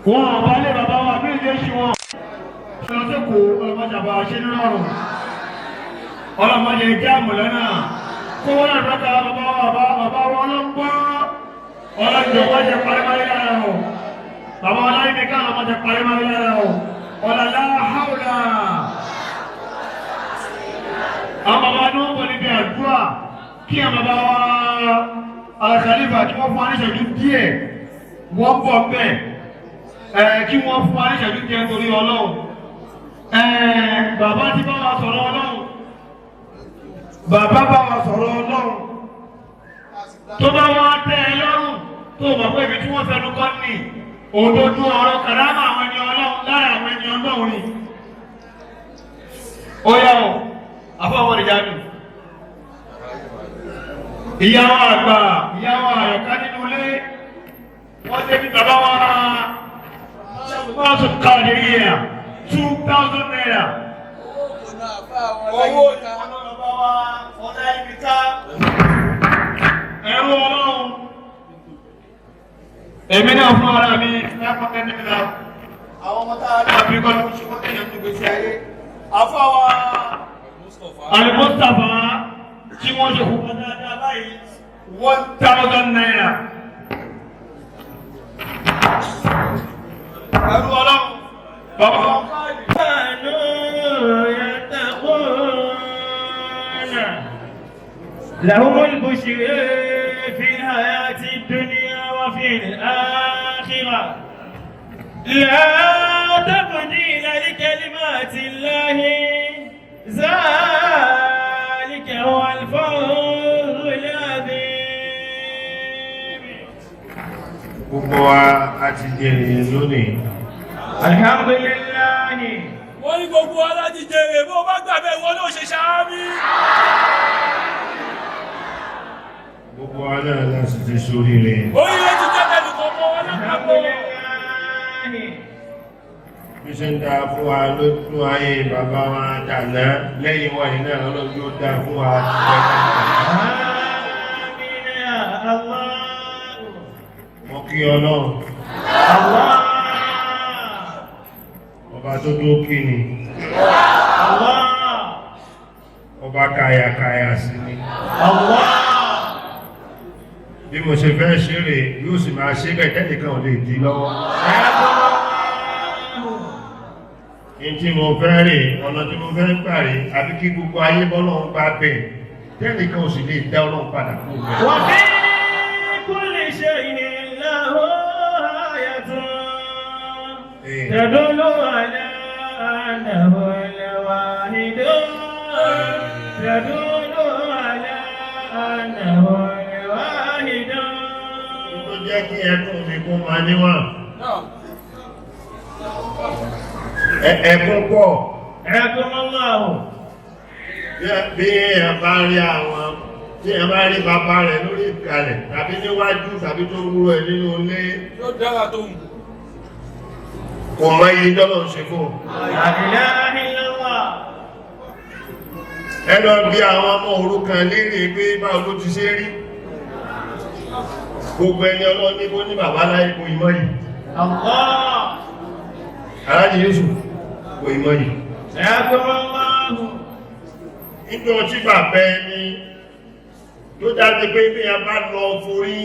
Wọn àbá lé bàbá wa bí ìdí èsì wọn. Lọ sí kó ọlọ́mọdé àbá ṣe ní rọrùn. Ọlọ́mọdé jẹ́ àmọ̀lẹ́ náà. Kó wọn náà lọ́ka bàbá wa bàbá bàbá wọn ló ń gbọ́. Ọlọ́jọ́ wọ́n jẹ paríparí lára o. Bàbá wọn láyé mi ká ọlọ́mọdé paríparí lára o. Ọ̀làlá haúlà. Àwọn bàbá ni wọ́n bọ̀ níbi àdúrà kí àwọn bàbá wa àkàlífà kí wọ́n fún wa ní ìṣẹ́jú díẹ̀, wọ́n bọ̀ bẹ́ẹ̀ ẹ̀ kí wọ́n fún wa ní ìṣẹ́jú díẹ̀ torí Ọlọ́run. Ẹ̀ bàbá tí bá wa sọ̀rọ̀ Ọlọ́run, bàbá bá wa sọ̀rọ̀ Ọlọ́run, tó bá wá tẹ́ ẹ lọ́rùn, tó mọ̀ pé ibi tí wọ́n fẹnu kọ́ ní òdodo ọ̀rọ̀ kàrámà àwọn ẹni Ọlọ́run lára àwọn ẹni Ọlọ́run ni. Ó yá o, àfọwọ́n ìjà mi, ìyàwó àgbà, ìyàwó àyọ̀ká nínú ilé, wọ́n ṣe bí bàbá wa ṣàkóso kàdìríyà ₦2,000. Owó ìkànnà bàbá wa ọ̀nà ìbíká ẹ̀rú Ọlọ́run. Èmi náà fún ara mi ₦500. Àwọn ọmọ tá a náà fi kọ́ ló ń ṣe wọ́n tẹ̀yàn ní gbèsè ayé. Àfọwọ́ Alimustapha tí wọ́n ṣe kúkú dáadáa báyìí, ₦1,000. Ẹrú Ọlọ́run bàbá wọn. كانوا يتقون لهم البشرى في الحياة الدنيا وفي الآخرة، لا تبديل لكلمات الله، ذلك هو الفوز العظيم. Gbogbo wa a ti jèrè lónìí. الحمد لله. Wọ́n ní gbogbo wa láti jèrè, bó bá gbà bẹ́ẹ̀, wọ́n ló ṣe ṣáámi. Gbogbo wa náà láti ti sóríire. Oríire ti jẹ́ tẹnì kọ̀ọ̀kan wọn الحمد lápapọ̀. لله. Bí ṣe ń dáa fún wa lójú ayé bàbá wa dàná lẹ́yìn wa yìí náà, Ọlọ́run yóò dáa fún wa. آمين يا الله. Mo kí Ọlọ́run, الله. ọba tó tó kí ni, الله. ọba kàyàkàyà sí ni. الله. Bí mo ṣe fẹ́ ṣe rè yóò sì máa ṣe bẹ́ẹ̀, tẹ́nìkan ò lè dí lọ́wọ́. Ní tí mo fẹ́ rè, ọ̀nà tí mo fẹ́ gbà rè, àbí kí gbogbo ayé bọ́lọ́run bá bẹ̀, tẹ́nìkan ò sì lè dá Ọlọ́run padà kú bẹ̀. وفي كل شيء له آية تدل على أنه الواحد، تدل على أنه الواحد. Tó jẹ́ kí ẹkún mi kó máa níwọ̀n. Ẹkún pọ̀. حياكم الله. Bí ẹ bá rí àwọn tí ẹ bá rí bàbá rẹ̀ lórí ìkàlẹ̀ tàbí níwájú tàbí tó wúrò ẹ nínú ilé, Yóò dára tó ń. kò mọ iye tọ́lọ̀ ń ṣe fún un. لا إله إلا الله. Ẹ lọ bí àwọn ọmọ òrukàn léèrè pé báwo ló ti ṣe rí. Gbogbo ẹni Ọlọ́run ní kó ní bàbá láyé kò ìmọ̀ yìí. الله. Aláàjì Yusuf kò ìmọ̀ yìí. حياكم الله. Nígbà tí bàbá ẹni tó jáde pé bí a bá lọ forí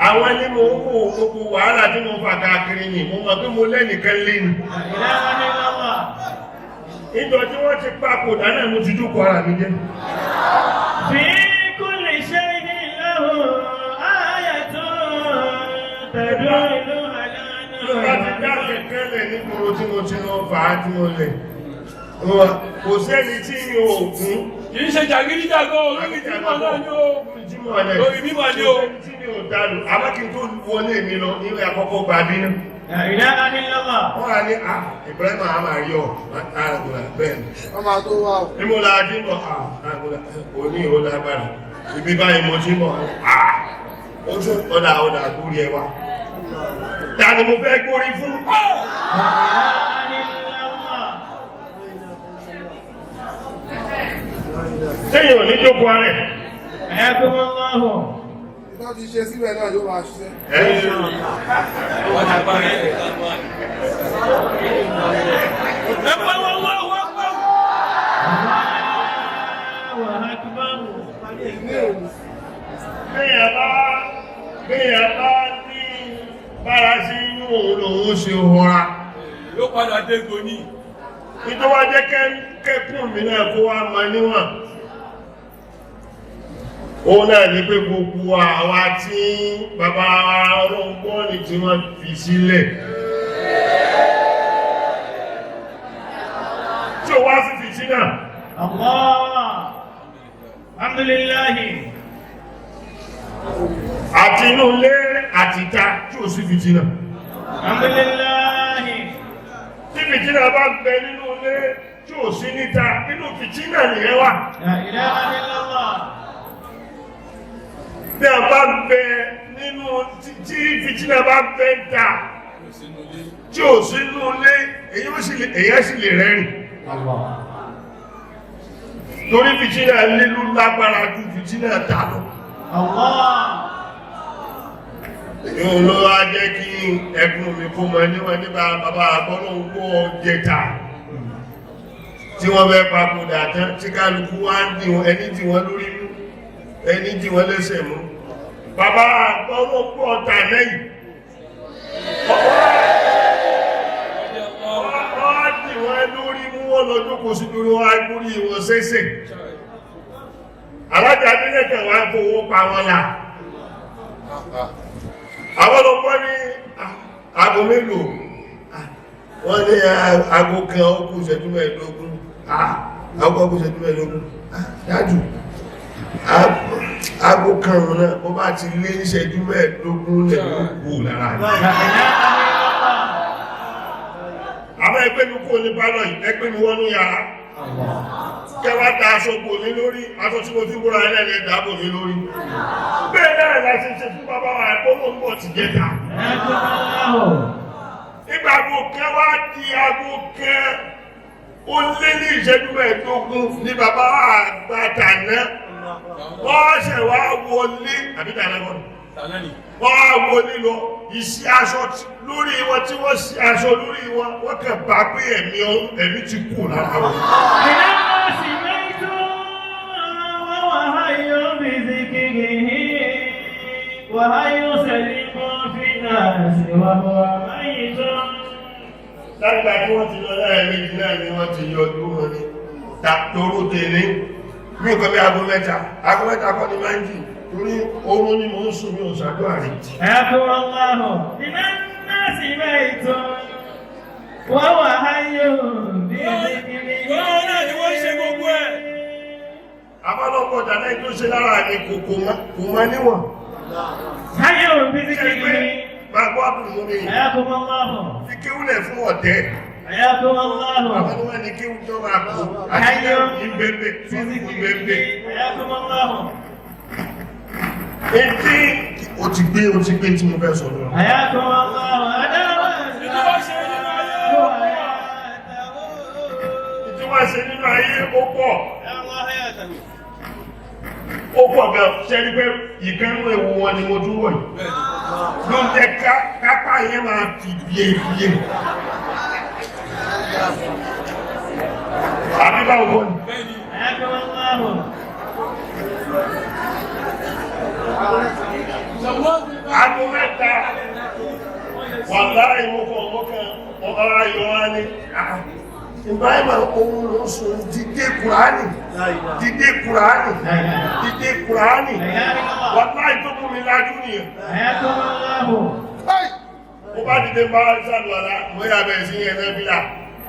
àwọn ẹni mo ń wò, gbogbo wàhálà tí mo fà káàkiri ni mo mọ̀ pé mo lẹ́nìkan lé ni. لا إله إلا الله. Nígbà tí wọ́n ti papòdà náà, mo ti dúkọ̀ ara mi jẹ́. في كل شيء له آية تدل على Bá ti dá أنه kẹ̀kẹ́ lẹ̀ nígboro tí mo ti lọ fà á tí mo lẹ̀. Kò sẹ́ni tí mi ò kún. Kì í ṣe jàgídíjàgan olórí mímọ́ náà ni ó. Lórí mímọ́ ni ó. Kò sẹ́ni tí mi ò dàlù. Àmọ́ kí n tó wọlé mi lọ, ní àkọ́kọ́ gbà bínú. لا إله إلا الله. Wọ́n á ní, "Ah, Ibrahim, a máa rí ọ, àràgùnà bẹ́ẹ̀ ni." Wọ́n máa tó wá o. Níbo la ti ń bọ̀? Àràgùnà, òní ò lágbára. Ibi báyìí mo ti ń bọ̀. Ah, ó tún ọ̀dà ọ̀dà gbórí ẹ wá. Ta ni mo fẹ́ gbórí fún? لا إله إلا الله. Sẹ́yìn ò ní jókòó ara ẹ̀. حياكم الله. Ìtọ́ ti ṣe síbẹ̀ náà yóò máa ṣiṣẹ́. Ẹ́ Wọ́n ti parí ẹ̀. ṣe họra. Yóò padà dégbò ní. Nítorí wá jẹ́ kẹ́kùn mi náà kó wá mọ níwọ̀n. Òun náà ní pé gbogbo àwa tí bàbá ọlọ́gbọ́n ní tí wọ́n fi sílẹ̀. Tí ó wá sí fìtínà. Allah. Alhamdulillah. Àti inú ilé àti ìta tí ó sí fìtínà. Alhamdulillah. Tí fìtínà bá bẹ nínú ilé tí ò sí níta, inú fìtínà nìyẹn wà. La ilaha illallah. Bí a bá bẹ nínú tí fìtínà bá bẹ ń ta tí ò sí inú ilé, èyí sì lè rẹ́rìn. Torí fìtínà lílú lágbára ju fìtínà ta lọ. Allah. Yóò ló wá jẹ́ kí ẹkùn mi kó mọ níwọ̀n nípa bàbá àgbọ́lọ́gbọ́ jẹta tí wọ́n fẹ́ papòdà tán tí kálukú wá ń dì wọ́n, ẹni tí wọ́n lórí mú, ẹni tí wọ́n lẹ́sẹ̀ mú. Bàbá àgbọ́lọ́gbọ́ ta lẹ́yìn. Wọ́n dì wọ́n lórí mú, wọ́n lọ jókòó sí lórí wọn agbórí wọn sẹ́sẹ̀. Alájà nílẹ̀kẹ̀ wá fowó pa wọn là. Àwọn ọlọ́pọ̀ ní aago mélòó? Wọ́n ní aago kan ó kù ìṣẹ́jú mẹ́ẹ̀ẹ́dógún. Aago kan ó kù ìṣẹ́jú mẹ́ẹ̀ẹ́dógún. Dájú, aago kan náà bó bá ti lé ìṣẹ́jú mẹ́ẹ̀ẹ́dógún lẹ̀ ló kù lára rẹ̀. La ilaha illallah. Àmọ́ ẹgbẹ́ mi kúrò ní pálọ̀ yìí, ẹgbẹ́ mi wọnú yàrá. Kẹwàá ta aṣọ bò mí lórí, aṣọ tí mo fi búra ẹlẹ́ni ẹ̀dá bò mí lórí. Bẹ́ẹ̀ náà la ṣe ṣe fún bàbá wa ẹ̀kọ́ ti jẹta. Nígbà aago kan wá di aago kan ó lé ní ìṣẹ́jú mẹ́ẹ̀ẹ́dógún ní bàbá àgbà tàná. Wọ́n ṣẹ̀ wá wọlé àbí tàná kọ́ ni? Tàná ni. Wọ́n á wọlé lọ iṣẹ́ aṣọ lórí wọn tí wọ́n ṣe aṣọ lórí wọn, wọ́n kàn bá pé ẹ̀mí ti kú lára wọn. الناس ميت وهو حي بذكره وحي سليم في الناس وهو ميت. Lágbà tí wọ́n ti lọ láàrin méjì náà ni wọ́n ti yọjú wọn ni tàtòrò tèlé ní nǹkan bí aago mẹ́ta, aago mẹ́ta kọ́ ni máa ń jì torí oorun ni mò ń sùn, mi ò ṣàdúrà rí. يقول الله من الناس ميت وهو حي بذكره. Wọ́n náà ni wọ́n ṣe gbogbo ẹ̀. Abọ́lọ́pọ̀ tàbí tó ṣe lára mi kò mọ níwọ̀n. حي Ṣé pé بذكره. máa gbọ́ àbùmú mi حياكم الله. fi kéwúlẹ̀ fún ọ̀tẹ́. حياكم الله. Àwọn ni wọ́n ní kéwú tó máa kó àti ìbẹ̀bẹ̀ sọ́dún ìbẹ̀bẹ̀. حياكم الله. Etí o ti gbé o ti gbé tí mo fẹ́ sọ lọ. حياكم الله. أنا Ìdí wọ́n ṣe nínú ayé ó pọ̀. Ìtí wọ́n ṣe nínú ayé ó pọ̀. Ó pọ̀ gan. Ṣé rí pé ìkànnì ewu wọn ni mo tún wọ̀ yìí? Ló ń jẹ́ kápá yẹn máa fi bíye bíye. Àbí báwo kọ́ ni? Bẹ́ẹ̀ni. حياكم الله. Aago mẹ́ta wàláhì mo kàn mo kàn ọ̀rọ̀ ayọ̀ wa ni. Ibrahim ohun ló ń sùn dídé Kùránì, dídé Kùránì, dídé Kùránì. Wàláhì tó mú mi lájú nìyẹn. حياكم الله. Mo bá dìde bá ṣàlùwàlá, mo yà bẹ̀rẹ̀ sí yẹn náà bílà.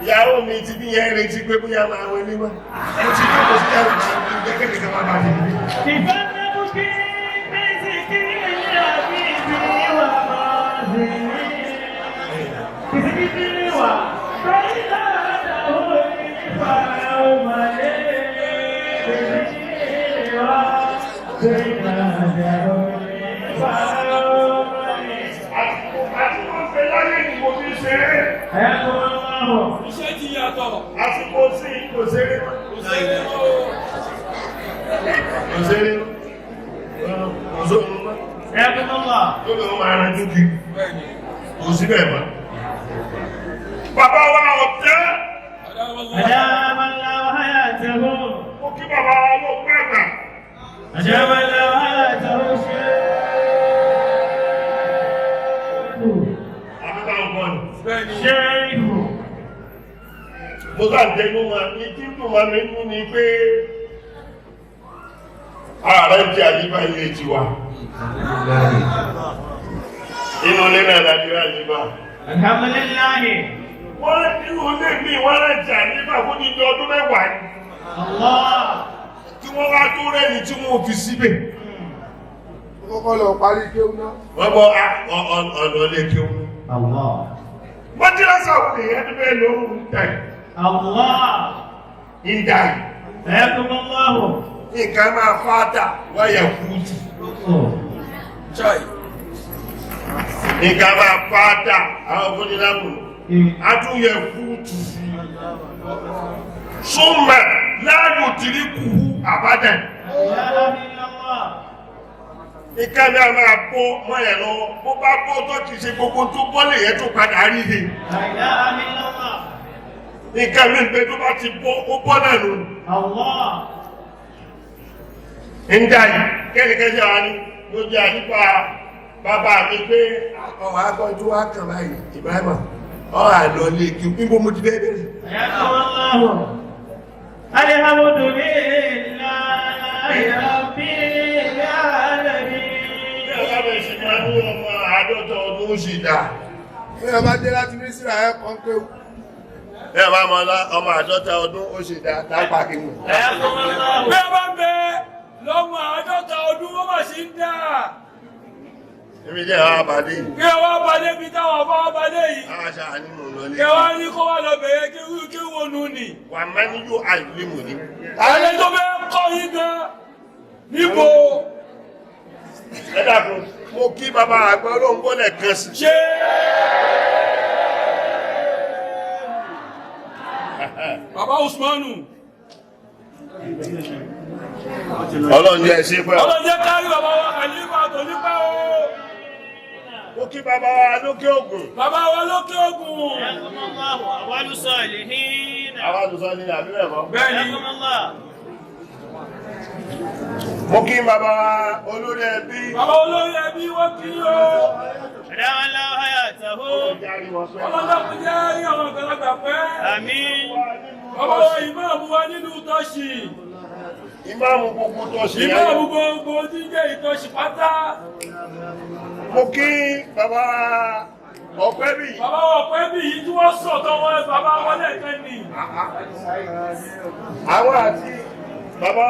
Ìyàwó mi ti bí yẹn retí pé bóyá máa wọlé wá. Mo ti jókòó sí ẹrù tí mo jẹ́ kékeré máa bá dìde. تفنبك بذكر الحبيب ومازنه بذكر وبين Àsìkò àti mo fẹ́ láyé ni mo fi ṣeré. حياكم الله. Iṣẹ́ ti yàtọ̀. Àsìkò sí kò ṣeré mọ́. Kò ṣeré mọ́ o. Kò ṣeré mọ́. Kò sóhun mọ́. حياكم الله. Tó lè wọ́n máa ranjú kiri. Bẹ́ẹ̀ni. Kò sí bẹ́ẹ̀ mọ́. Bàbá wa ọ̀tẹ́. Adáwọ̀lá. أدام الله حياته. Mo kí bàbá wa ló pẹ́ àgbà. أدام الله حياته. شيخ. Àbí báwo kọ́ wọn nù. Bẹ́ẹ̀ni. Ṣéhù. Mo sáà tẹnu ma ní tí mo máa mi nú ni pé ààrẹ ti àyíká ilé tiwa. Inú ilé náà láti rí àyíká. Alhamdulillahi. Wọ́n nínú ilé mi wọ́n rẹ̀ ti àyíká fún ní ọdún mẹ́wàá ni. Allah. Tí wọ́n wá tó rẹ́ni tí wọ́n fi síbẹ̀. Kọ́kọ́ lọ parí kéwú náà. Wọ́n bọ́ ọ̀nà ilé kéwú. Allah. Mọ́tíráṣà wò lè yẹn bẹ́ẹ̀ ló ń tẹ̀ Allah. ń dà yìí. Hayakumullahu. Nǹkan máa fáta wáyà kúùtù. Chai. Nǹkan máa fáta àwọn fúnilámù. Atúnyẹ kúùtù. Súnmọ̀ láàyò tìrí kùhú àbádàn. La ilaha illallah. Nǹkan náà máa bọ́ mọ́ ẹ̀ lọ́wọ́. Bó bá bọ́ tó kìí ṣe gbogbo tó bọ́ lè yẹn tó padà rí he. La ilaha illallah. Nǹkan mi bẹ tó bá ti bọ́ ó bọ́ náà nù. Allah. Ń dà yìí kẹ́nikẹ́ni àwọn ni mo jẹ́ àyípa bàbá mi pé ọ̀hún agbọ́jú wa kàn báyìí Ibrahima ọ̀hún àlọ́ lè kí níbo mo ti bẹ́ẹ̀ bẹ́ẹ̀. Hayakumullahu. Alhamdulillahi rabbil alamin. Bí ọ̀gá bẹ̀ ṣe máa ní ọmọ àádọ́ta ọdún ó sì dà. Bí ẹ bá dé láti Mísírà ẹ kàn kéwú. Bí ẹ bá mọ ọmọ àádọ́ta ọdún ó sì dà lápá kìíní. Hayakumullahu. Bí ẹ bá ń bẹ lọ́mọ àádọ́ta ọdún wọ́n mà sí ń dà. Èmi jẹ́ àwọn àbàdé yìí. Kí ẹ wá balẹ̀ bí táwọn afọ balẹ̀ yìí. Àwọn aṣa àní mò ń lọ lé. Kí ẹ wá ní kó wá lọ bẹ̀rẹ̀ kí wú kí wo nù ní. Wà má ní yóò àìlímù ní. Àlẹ́ tó fẹ́ kọ́ yín gan. Níbo Ẹ dàkún, mo kí bàbá àgbà olóńgbò lẹ́ẹ̀kan sí. ṣé Bàbá Usmanu. Ọlọ́run jẹ́ ẹṣin pẹ́. Ọlọ́jẹ́ kárí bàbá wa Khalifa tó nípa o. Mo kí bàbá wa lókè ògùn. Bàbá wa lókè ògùn. Hayakumullahu. Awwalu salihin. Àwọn àtúnṣe ní àbí bẹ́ẹ̀ kọ́. Bẹ́ẹ̀ni. Hayakumullah. Mo kí bàbá wa olórí ẹbí. Bàbá olórí ẹbí wọ́n kí o. Adamallahu hayatahu. Ọlọ́dọ̀ kò jẹ́ rí àwọn àgbàlagbà pẹ́. Àmín. Bàbá wa ìmáàmù wa nílùú Tọ́ṣì. Ìmáàmù gbogbo Tọ́ṣì. Ìmáàmù gbogbo tí ń jẹ́ Ìtọ́ṣì pátá. Mo kí bàbá ọ̀pẹ́ bì. Bàbá wa ọ̀pẹ́ bí yìí tí wọ́n sọ̀tọ̀ wọn bàbá wọn lẹ́ẹ̀kan nì. Àwọn àti bàbá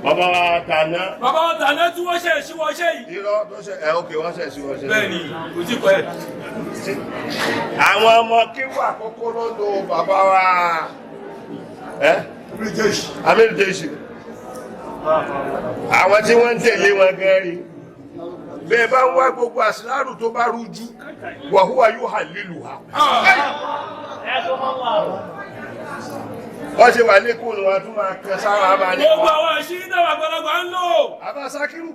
bàbá tàná. Bàbá wa tàná tí wọ́n ṣe ìṣíwọ́ṣẹ́ yìí. Irọ́ tó ṣe ẹ̀ òkè wọ́n ṣe sí wọ́n ṣe. Bẹ́ẹ̀ni, kò tí pẹ́. Àwọn ọmọ kíwà àkọ́kọ́ lọ́dọ̀ bàbá wa. Ẹ́ Amílù Jésù. Àwọn tí wọ́n ń tẹ̀lé wọn gan rí. Bẹ́ẹ̀ bá ń wá gbogbo àsìláàrù tó bá rújú, wàhúwà yóò hà lílù ha. Hayakumullahu. Wọ́n ṣe wà lẹ́kọ̀ọ́ ni wọ́n tún máa kan sára máa ní. Gbogbo àwọn àṣírí táwọn àgbàlagbà ń lò. Àbá Sákírù.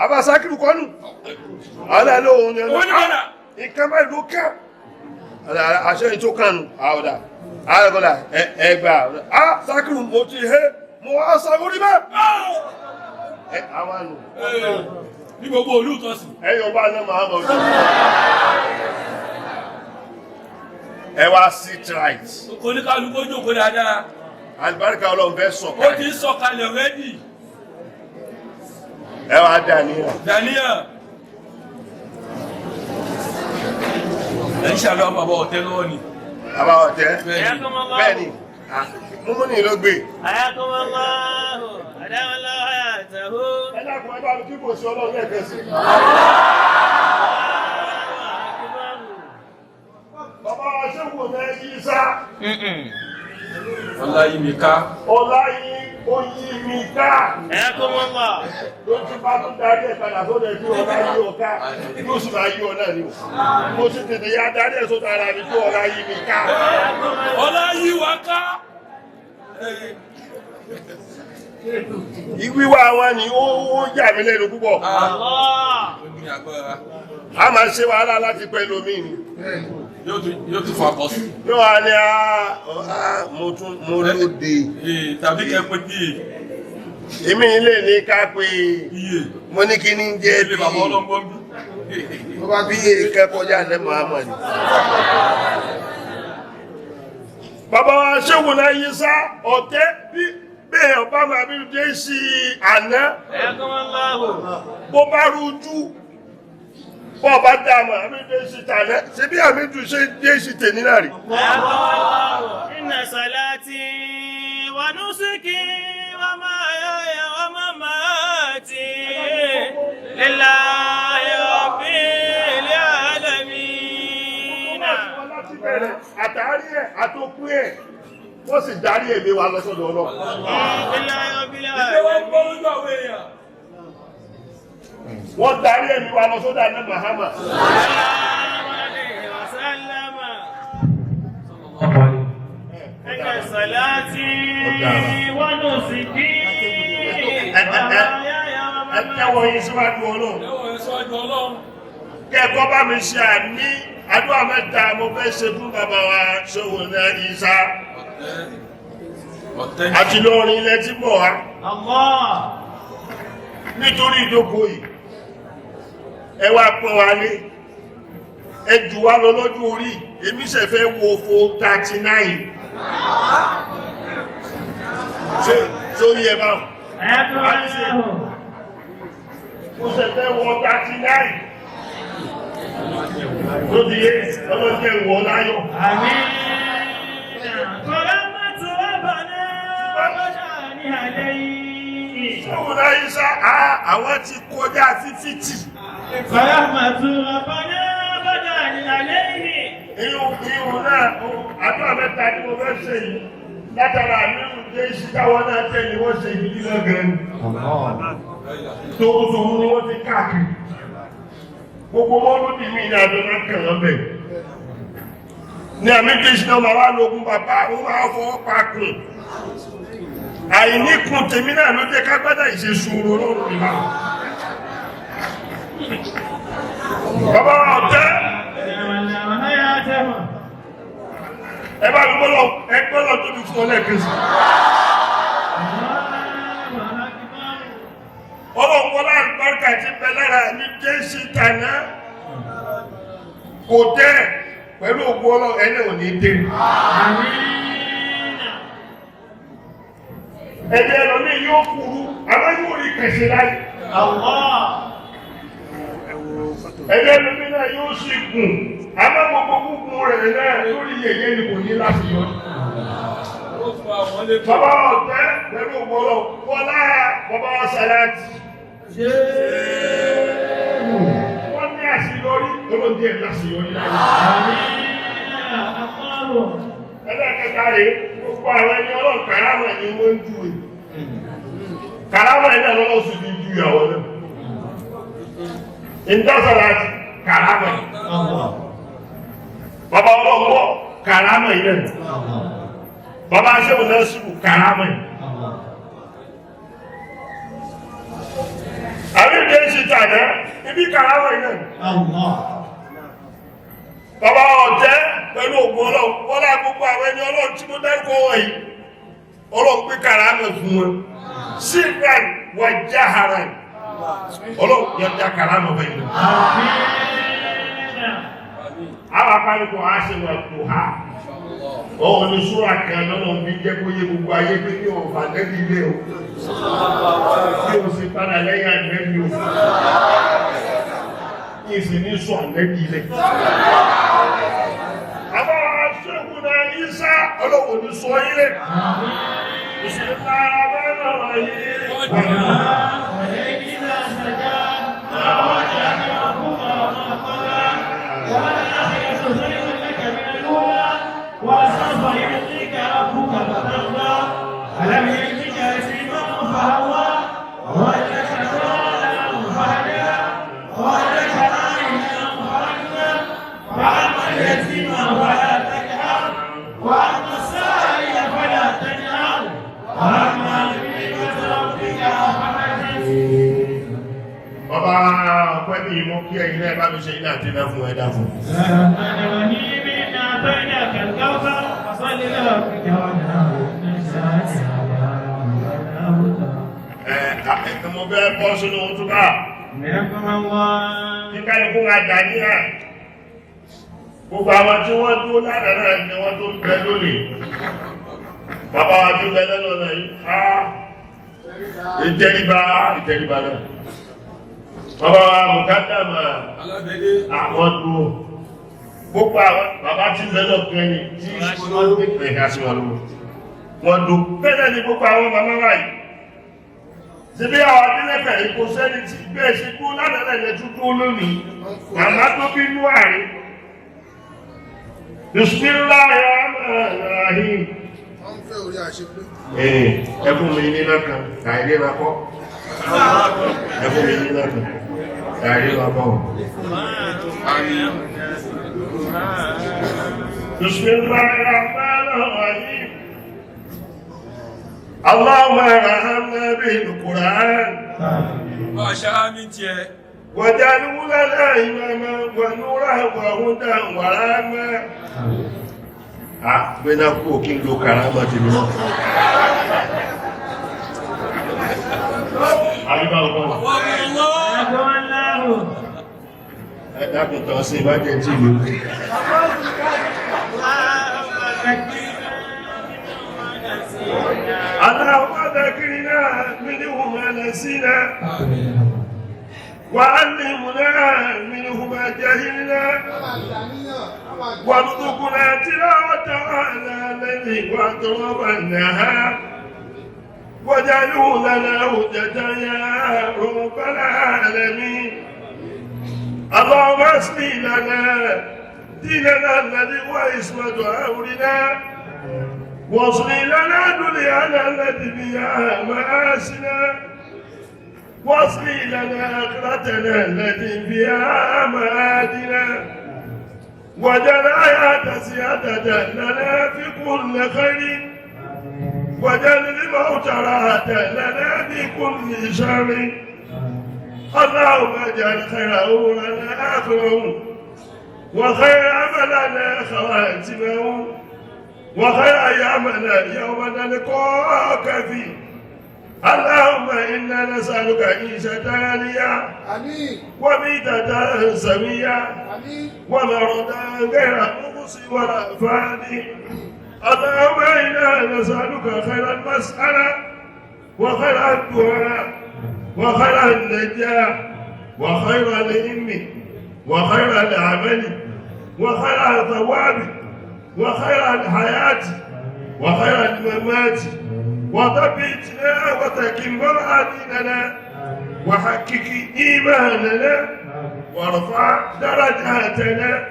Àbá Sákírù kọ́nù. Ọ̀là lóhun ni Òun ní padà. Nǹkan báyìí ló kàn. Àṣẹ yìí tó kàn nù. Àwọ̀dà. Àwọ̀dà ẹgbà. Á Sákírù mo ti hé. Mo wá sọ orí bẹ́ẹ̀. Ẹ àwọn ànù. Ní gbogbo olú Ìtọ́sì. Ẹ̀yin ọba náà máa mọ̀ ọdún. Ẹ wá sit right. Oníkálukú ó jókòó dáadáa. Àlùbáríkà Ọlọ́run fẹ́ Ó sọ̀kalẹ̀. ti ń sọ̀kalẹ̀ already. Ẹ wá dà níyà. Daniel. Ẹ ń ṣàlọ́ bàbá ọ̀tẹ́ lọ́wọ́ ni. Bàbá ọ̀tẹ́. Bẹ́ẹ̀ni. Hayakumullahu. Bẹ́ẹ̀ni, múmú ni ló gbé. Hayakumullahu. Adamallahu hayatahu. Ẹ dákun ẹ bá mi kí kò sí Ọlọ́run lẹ́ẹ̀kan sí. Bàbá wa ṣé wò ní yí sá? Ọlá yìí mi ká. Ọlá yí ó yí mi ká. Hayakumullah. Ló ti bá tún darí ẹ̀ padà sódò ẹ̀ kí ọlá yí ọ ká. Yóò sì máa yí ọ náà ni o. Mo sì tètè ya darí ẹ̀ sódò ara mi kí ọlá yí mi ká. Ọlá yìí wá ká. Ìwíwá wọn ni ó yà mí lẹ́nu púpọ̀. Allah. Ó ní agbára. A máa ṣe wàhálà láti pẹ̀lú mi ni. Yóò tún fọ akọ sí. Yóò wá ní mo tún mo lóde. Ee, tàbí kẹ́ pé bíi Èmi ilé ní ká pé iye. mo ní kí ní jẹ́ Ilé bàbá ọlọ́gbọ́n bí. Tó bá Bí èké kọjá ní Muhammad. Bàbá wa ṣéwù náà yí sá ọ̀tẹ́ bí bẹ́ẹ̀ ọba máa bí dé sí àná Hayakum Allahu. bó bá rújú bó bá dààmú àmì dé sí tàná ṣe bí àmì dùn ṣe dé sí tèmi náà rí. Hayakum Allahu. Inna salati wa nusuki wa mahyaya wa mamati lillahi rabbil alamin. Láti bẹ̀rẹ̀ àtàrí ẹ̀ àtòkú ẹ̀ wọ́n sì darí èmi wa lọ́sọ̀dọ̀ ọlọ́run. Lillahi rabbil Ìgbé wọn alamin. gbọ́ lójú àwọn èèyàn. Wọ́n darí èmi wa lọ́sọ̀dọ̀ àná Muhammad. Sallallahu alayhi wa sallama. Inna salati wa nusuki wa mahyaya wa Ẹ mamati. tẹ́wọ́ yín síwájú ọlọ́run. Ẹ̀wọ̀n ẹ̀ sọ́jú Ọlọ́run. Kẹ́kọ̀ọ́ bá mi ṣe àní àdúrà mẹ́ta mo fẹ́ ṣe fún bàbá wa ṣòwò náà Ìsá Ọ̀tẹ́. àti lórin ilẹ̀ tí bọ̀ wá Allah. nítorí ìdókòó yìí. Ẹ wá pọ́n wa lé. Ẹ jù wá lọ lọ́dún orí. Èmi ṣẹ̀ fẹ́ wo fo 39. Ṣé sórí ẹ báwọn? Hayakum Allahu. Mo ṣẹ̀ fẹ́ wọ 39. Lóbi yé ọlọ́jẹ́ wọ láyọ̀. Àmín. Karamatu rabbana wa shani alayhi. Ṣéwùn láyé sá, àwọn ti kọjá fífítì. Karamatu rabbana wa shani alayhi. Irun irun náà, àdúrà mẹ́ta ni mo fẹ́ ṣe yìí. Látara àmírù dé sí táwọn náà tẹ̀lé wọ́n ṣe ìdílé lọ́gẹ̀ẹ́ ni. Tòótòó ni wọ́n ti káàkiri. Gbogbo wọn ló dì mí ní àjọ náà kàn án bẹ̀. Ní àmì dé sí náà màá wá lógun bàbá, wọ́n máa fọwọ́ pa kùn. Àìníkun tèmi náà ló jẹ́ ká gbádà ìṣe sùúrù lọ́rùn mi báwọn. Bàbá wa ọ̀tẹ́. Hayatahu. Ẹ bá mi gbọ́dọ̀ ẹ gbọ́dọ̀ tóbi fún ọ lẹ́ẹ̀kan sí. Allahu akbar. Ọlọ́pọ̀lá àlùbáríkà ti bẹ lára ní Jésù tàná. Kò tẹ́ pẹ̀lú ògùn ọlọ́run ẹni ò ní dé. Àmín. Ẹ̀jẹ̀ ẹlòmíì yóò kúrú, àmọ́ yóò rí kẹsì láyé. Allah. Ẹ̀jẹ̀ ẹlòmíì náà yóò sì gùn, àmọ́ gbogbo gúngun rẹ̀ náà lórí yẹ̀yẹ́ ni kò ní láti yọ. Ó fún àwọn lé. Bàbá ọ̀tẹ́ pẹ̀lú ògùn ọlọ́run, wọlá bàbá wa sàláàtì. Wọ́n ní àṣeyọrí, olóńgbé ẹ̀ láṣeyọrí láyé. Àmín. Allahu. Ẹlẹ́kẹta rèé, gbogbo àwọn ẹni ọlọ́run kàrámà ni wọ́n ń júwe. Kàrámà yìí náà lọ́wọ́ sì fi ju ìyàwó náà. Ìdásọ̀rọ̀ àti kàrámà yìí. Allah. Bàbá ọlọ́wọ́ kàrámà yìí náà. Allah. Bàbá aṣẹ́wò náà sùkù kàrámà yìí. Allah. Àbí ìdí èsì tàná, ibi kàrámà yìí náà. Allah. Bàbá ọ̀tẹ́ pẹ̀lú ògùn ọlọ́run, wọ́n lá gbogbo àwọn ẹni ọlọ́run tí mo dárúkọ wọ̀nyí. Ọlọ́run pé kàrámà fún wọn. Síran wà jáharan. Ọlọ́run yọjá kàrámà fún yìí. Àmín. Àwọn apánikọ̀ á ṣe wà kò ha. Ọ̀hún ni súra kan lọ́nà bí jẹ́ kó yé gbogbo ayé pé kí òun fà nẹ́bí ilé o. Kí o sì padà lẹ́yìn ànẹ́bí o. Kí o sì ní sọ ànẹ́bí ilé. Àbá ṣéhùn náà Ìsá ọlọ́wọ́ ní sọ ilé. Ìṣẹ̀lá abẹ́rẹ́ yìí. ولئن سجى ما وجهك ربك وما قلى وللآخرة خير لك من الأولى ولسوف يعطيك ربك فترضى ألم يجدك يتيما فهوى ووجدك ضالا فهدى ووجدك عائلا فأغنى فأما اليتيم فلا تقهر وأما السائل فلا تنهر وأما بنعمة ربك فحدث. Bàbá ọpẹ́ bí mo kí ẹ̀yin náà bá mi ṣe iná àti iná fún ẹ̀dá fún. الرحمن الرحيم إنا أعطيناك الكوثر فصل لربك وانحر إن شانئك هو الأبتر. Ẹ ẹ mo fẹ́ bọ́ sínú túbà. Kí kálukú máa dà níhà. Gbogbo àwọn tí wọ́n dúró lánàá náà ni wọ́n tó ń bẹ lónìí. Bàbá wa tó ń bẹ lẹ́nu ọ̀nà yìí. Á ìtẹríba ìtẹríba náà. Bàbá wa Mùkádàmà Alábẹ́dé. àwọn dúró. Gbogbo àwọn bàbá tí ń bẹ lọ́kùnrin ni tí wọ́n gbé pè é sí wọn lówó. Wọ́n dúró. Bẹ́ẹ̀ náà ni gbogbo àwọn bàbá wa yìí. Ṣebí àwọn abílẹ̀kẹ̀ yìí kò sẹ́ni tí bẹ́ẹ̀ ṣe dúró lánàá náà lẹ́tún dúró lónìí. Màmá tó bí inú àárín. Bismillahirrahmanirrahim. Wọ́n ń fẹ́ orí àṣepé. Ee, ẹ fún mi ní lọ́kàn, àìlera kọ́. Ẹ fún mi ní lọ́kàn, àìlera kọ́. Bismillahirrahmanirrahim. Allahumma arhamna bil Qur'an. Máa ṣáá mi tiẹ̀. واجعله لنا إماما ونورا وهدى ورحمة. Ah, gbé náà kú kí n lo karama ti mi náà. Àyíká ọkọ̀. Wọ́n mú lọ. Ẹ dákun tán sí ìbájẹ́ tí ìlú. اللهم ذكرنا منه ما نسينا وعلمنا منه ما جهلنا Ká máa dàníyàn, ká máa gbà. وارزقنا تلاوته على الليل وأطراف النهار واجعله لنا حجة يا رب العالمين. اللهم اصلح لنا ديننا الذي هو عصمة أمرنا واصلح لنا دنيانا التي فيها معاشنا واصلح لنا آخرتنا التي فيها معادنا واجعل الحياة زيادة لنا في كل خير واجعل الموت راحة لنا في كل شر. اللهم اجعل خير أمورنا آخره وخير عملنا خواتمه وخير أيامنا يوم نلقاك فيه. اللهم إنا نسألك عيشة هانية Àmín. وميتة سوية Àmín. ومرضا غير مقصي ولا فاني. اللهم إنا نسألك خير المسألة وخير الدعاء وخير النجاح وخير العلم وخير العمل وخير الثواب وخير الحياة وخير الممات وثبتنا وتكن ديننا وحقق إيماننا وارفع درجاتنا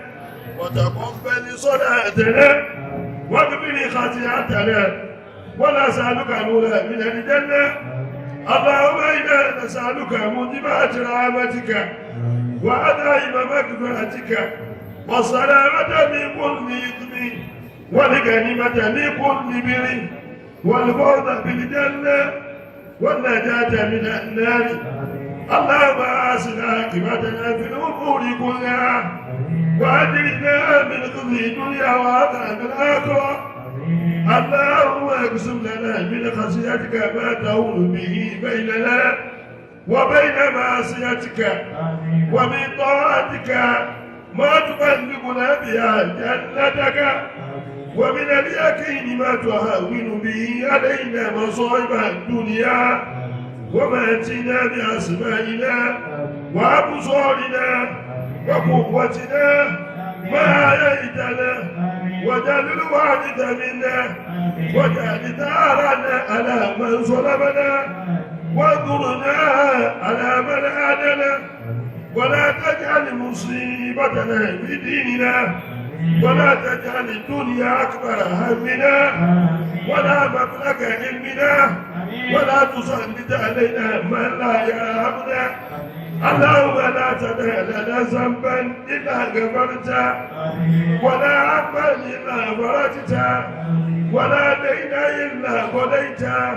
وتقبل صلاتنا واغفر خطيئتنا ونسألك نورا من الجنة. اللهم إنا نسألك موجبات رحمتك وعزائم مغفرتك والسلامة من كل إثم والغنيمة من كل بر والفوز بالجنة والنجاة من النار. اللهم أحسن عاقبتنا في الأمور كلها وأجرنا من خزي الدنيا وعذاب الآخرة. اللهم اقسم لنا من خشيتك ما تهون به بيننا وبين معصيتك ومن طاعتك ما تبلغنا بها جنتك ومن اليقين ما تهون به علينا مصائب الدنيا وماتنا بأسمائنا وأبصارنا وقوتنا ما أحييتنا واجعل الوارث منا واجعل ثارنا على من ظلمنا وانصرنا على من عادنا ولا تجعل مصيبتنا في ديننا ولا تجعل الدنيا أكبر همنا ولا مبلغ علمنا ولا تسلط علينا من لا يرحمنا. اللهم لا تدع لنا ذنبا إلا غفرته ولا عما إلا فرجته ولا دينا إلا قضيته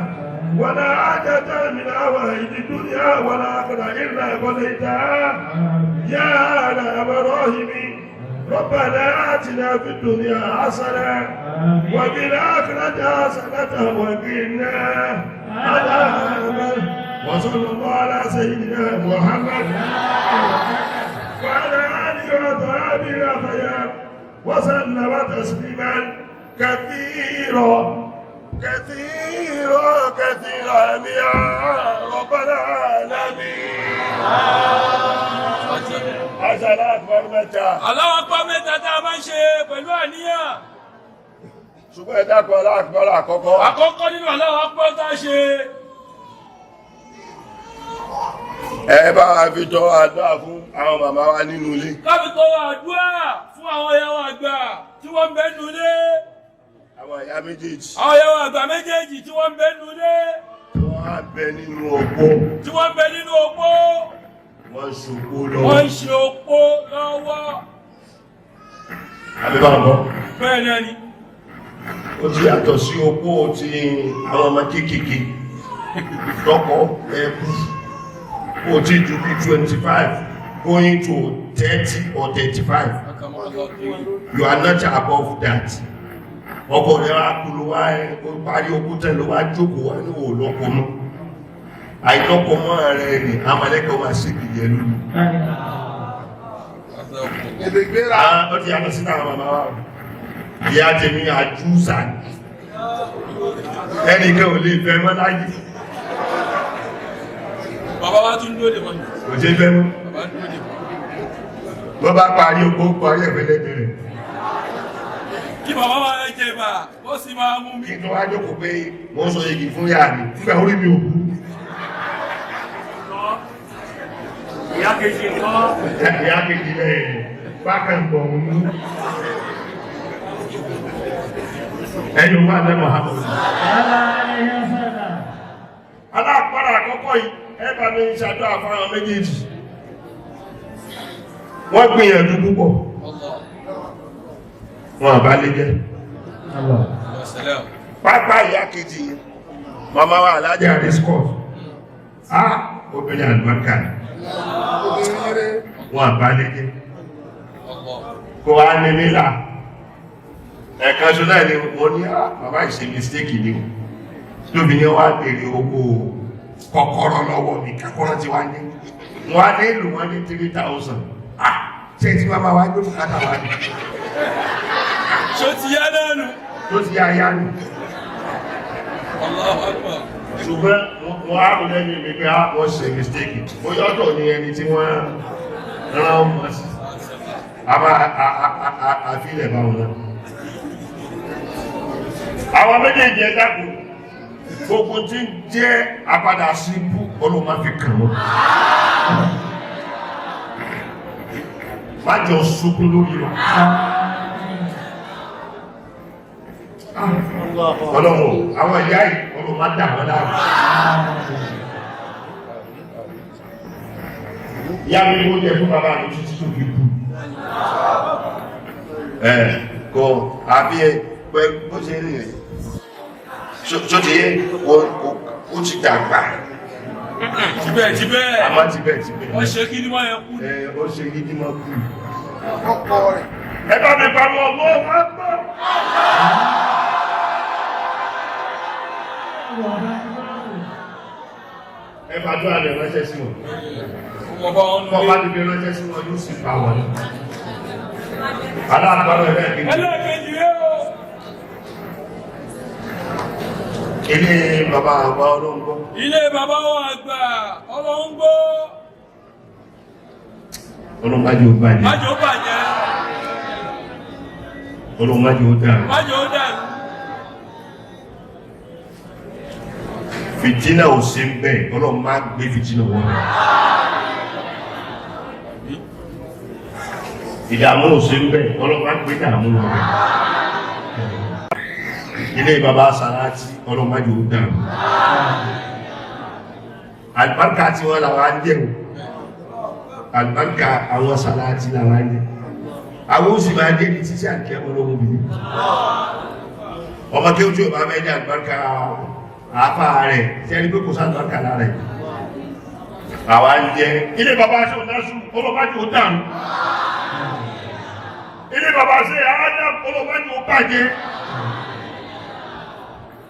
ولا حاجة من حوائج الدنيا ولا آخرة إلا قضيتها يا أرحم الراحمين. ربنا آتنا في الدنيا حسنة وفي الآخرة حسنة وقنا عذاب. وصلى الله على سيدنا محمد وعلى آله وصحبه وسلم وسلم تسليما كثيرا كثيرا كثيرا يا رب العالمين. Àṣàlá àkùbárù mẹ́ta. Allahu Akbar mẹ́ta tá a máa ń ṣe pẹ̀lú àníyàn. Ṣùgbọ́n ẹ dákun Allahu Akbar àkọ́kọ́. Àkọ́kọ́ nínú Allahu Akbar tá a ṣe. Ẹ bá wa fi tọrọ àdúrà fún àwọn màmá wa nínú ilé. Ká fi tọrọ àdúrà fún àwọn ìyá wa àgbà tí wọ́n ń bẹ nínú ilé. Àwọn ìyá méjèèjì. Àwọn ìyá wa àgbà méjèèjì tí wọ́n ń bẹ nínú ilé. Tí wọ́n á bẹ nínú opó. Tí wọ́n ń bẹ nínú opó. Wọ́n ń ṣopó lọ́wọ́. Wọ́n ń ṣe opó lọ́wọ́. Àbí bá ń bọ̀. Bẹ́ẹ̀ náà ni. Ó ti yàtọ̀ sí opó ti àwọn ọmọ kéékèèké. Tọkọ ẹkú. Ó ti ju bí 25 going to 30 or 35. You are not above that. Ọkọ rẹ̀ wá kú ló wá ó parí okú tẹ̀ ló wá jókòó wá ní òòlọ́kọ mọ́. Àìlọ́kọ mọ́ rẹ̀ ni amalẹ́kọ̀ọ́ máa ṣe kìí lónìí. Èdè gbéra. Ah, ó ti yàtọ̀ sí àwọn màmá wa o. Ìyá tèmi àjúsà ni. Ẹnìkan ò lè fẹ́ mọ́ láyé. Bàbá wa tún dúró dè wọ́n. Kò ṣe fẹ́ mọ́. Bàbá dúró dè wọ́n. Bó bá parí oko parí ẹ̀fẹ́lẹ́gbẹ̀rẹ̀. Kí bàbá wa jẹ bà, ó sì máa mú mi. Kí n tó wá jókòó pé mo ń sọ igi fún yàrá mi. Nígbà orí mi ò kú. Ìyá kejì ńkọ́? Ìyá kejì rẹ̀ bákan bọ̀ ń mú. Ẹ̀yin wà lẹ́nu àbọ̀. Aláàpárá àkọ́kọ́ yìí, ẹ bá mi ń ṣàdúrà fáwọn méjèèjì. Wọ́n gbìyànjú púpọ̀. Wọn àbá lè jẹ́. Pápá ìyá kejì yìí, màmá wa Alájà Riscoff. Ah, obìnrin àlùbáríkà ni. Obìnrin rẹ̀. Wọn àbá lè jẹ́. Kò wá ní nílà. Ẹ̀kan ṣo náà ni mo ní ah, bàbá ìṣe mistake ni o. Lóbi ni wọ́n á béèrè owó kọ́kọ́rọ́ lọ́wọ́ mi, kọ́kọ́rọ́ ti wá ní. Wọ́n á ní ìlú wọn ní 3,000. Ah, ṣé tí màmá wa gbé bùkátà wa ni? Ṣé ó ti yá náà nù? Tó ti yá yá nù. Allahu Akbar. Ṣùgbọ́n wọ́n á rò lẹ́nu mi pé ah, wọ́n ṣe mistake. Bóyá ọ̀tọ̀ ni ẹni tí wọ́n rán ọmọ sí. A máa àfilẹ̀ bá wọn náà. Àwọn méjèèjì ẹ dákun, gbogbo tí ń jẹ́ àpadà sí ibú Ọlọ́run má fi kàn wọ́n. Má jọ sunkún lórí wa. Ọlọ́run, àwọn ìyá yìí Ọlọ́run má dà wọ́n láàmú. Ìyá mi ni mo jẹ fún bàbá mi títí tó fi kú. Ẹ kò àbí ẹ pẹ bó ṣe rí rè. Ṣó ti yé ó ti dàgbà. Tibẹ̀ tibẹ̀. Àmọ́ tibẹ̀ tibẹ̀. Wọ́n ṣe kí ni wọ́n yẹn kú. Ẹ ó ṣe gidi mọ́ kú. Ọkọ rẹ̀. Ẹ bá mi pariwo ọmọ wa gbọ́. Ẹ bá tó àlẹ́ ránṣẹ́ sí wọn. Wọ́n bá wọn Bọ́ bá nulẹ̀. ti fi ránṣẹ́ sí wọn yóò sì pa wọn. Aláàbọ̀rọ̀ ẹlẹ́ẹ̀kejì. Ẹlẹ́ẹ̀kejì rẹ̀ o. Ilé bàbá àgbà ọlọ́ngbọ́. Ilé bàbá wa àgbà Ọlọ́run gbọ́. Ọlọ́májì ó bàjẹ́. Májò ó bàjẹ́. Ọlọ́májì ó dàrú. Májò ó dàrú. Fìtínà ò sí bẹ́ẹ̀, Ọlọ́run má gbé fìtínà wọn. Ìdààmú ò sí bẹ́ẹ̀, Ọlọ́run má gbé dààmú wọn. Ilé bàbá Sàràtì, Ọlọ́run má jẹ́ ó dàrú. Àlùbáríkà tí wọ́n làwọn á jẹ́ o. Àlùbáríkà àwọn Sàràtì làwọn á jẹ́. Àwọn ó sì máa dé ní títí àkẹ́ ọlọ́run bìí. Ọmọ kí ojú ọba bẹ́ẹ̀ ní àlùbáríkà àáfà rẹ̀ tí ẹni pé kò sáàlùbáríkà lára ẹ̀. Àwa ń jẹ ilé bàbá ṣe òdásù olóbájú ó dàrú. Ilé bàbá ṣe Adam olóbájú ó bàjẹ́.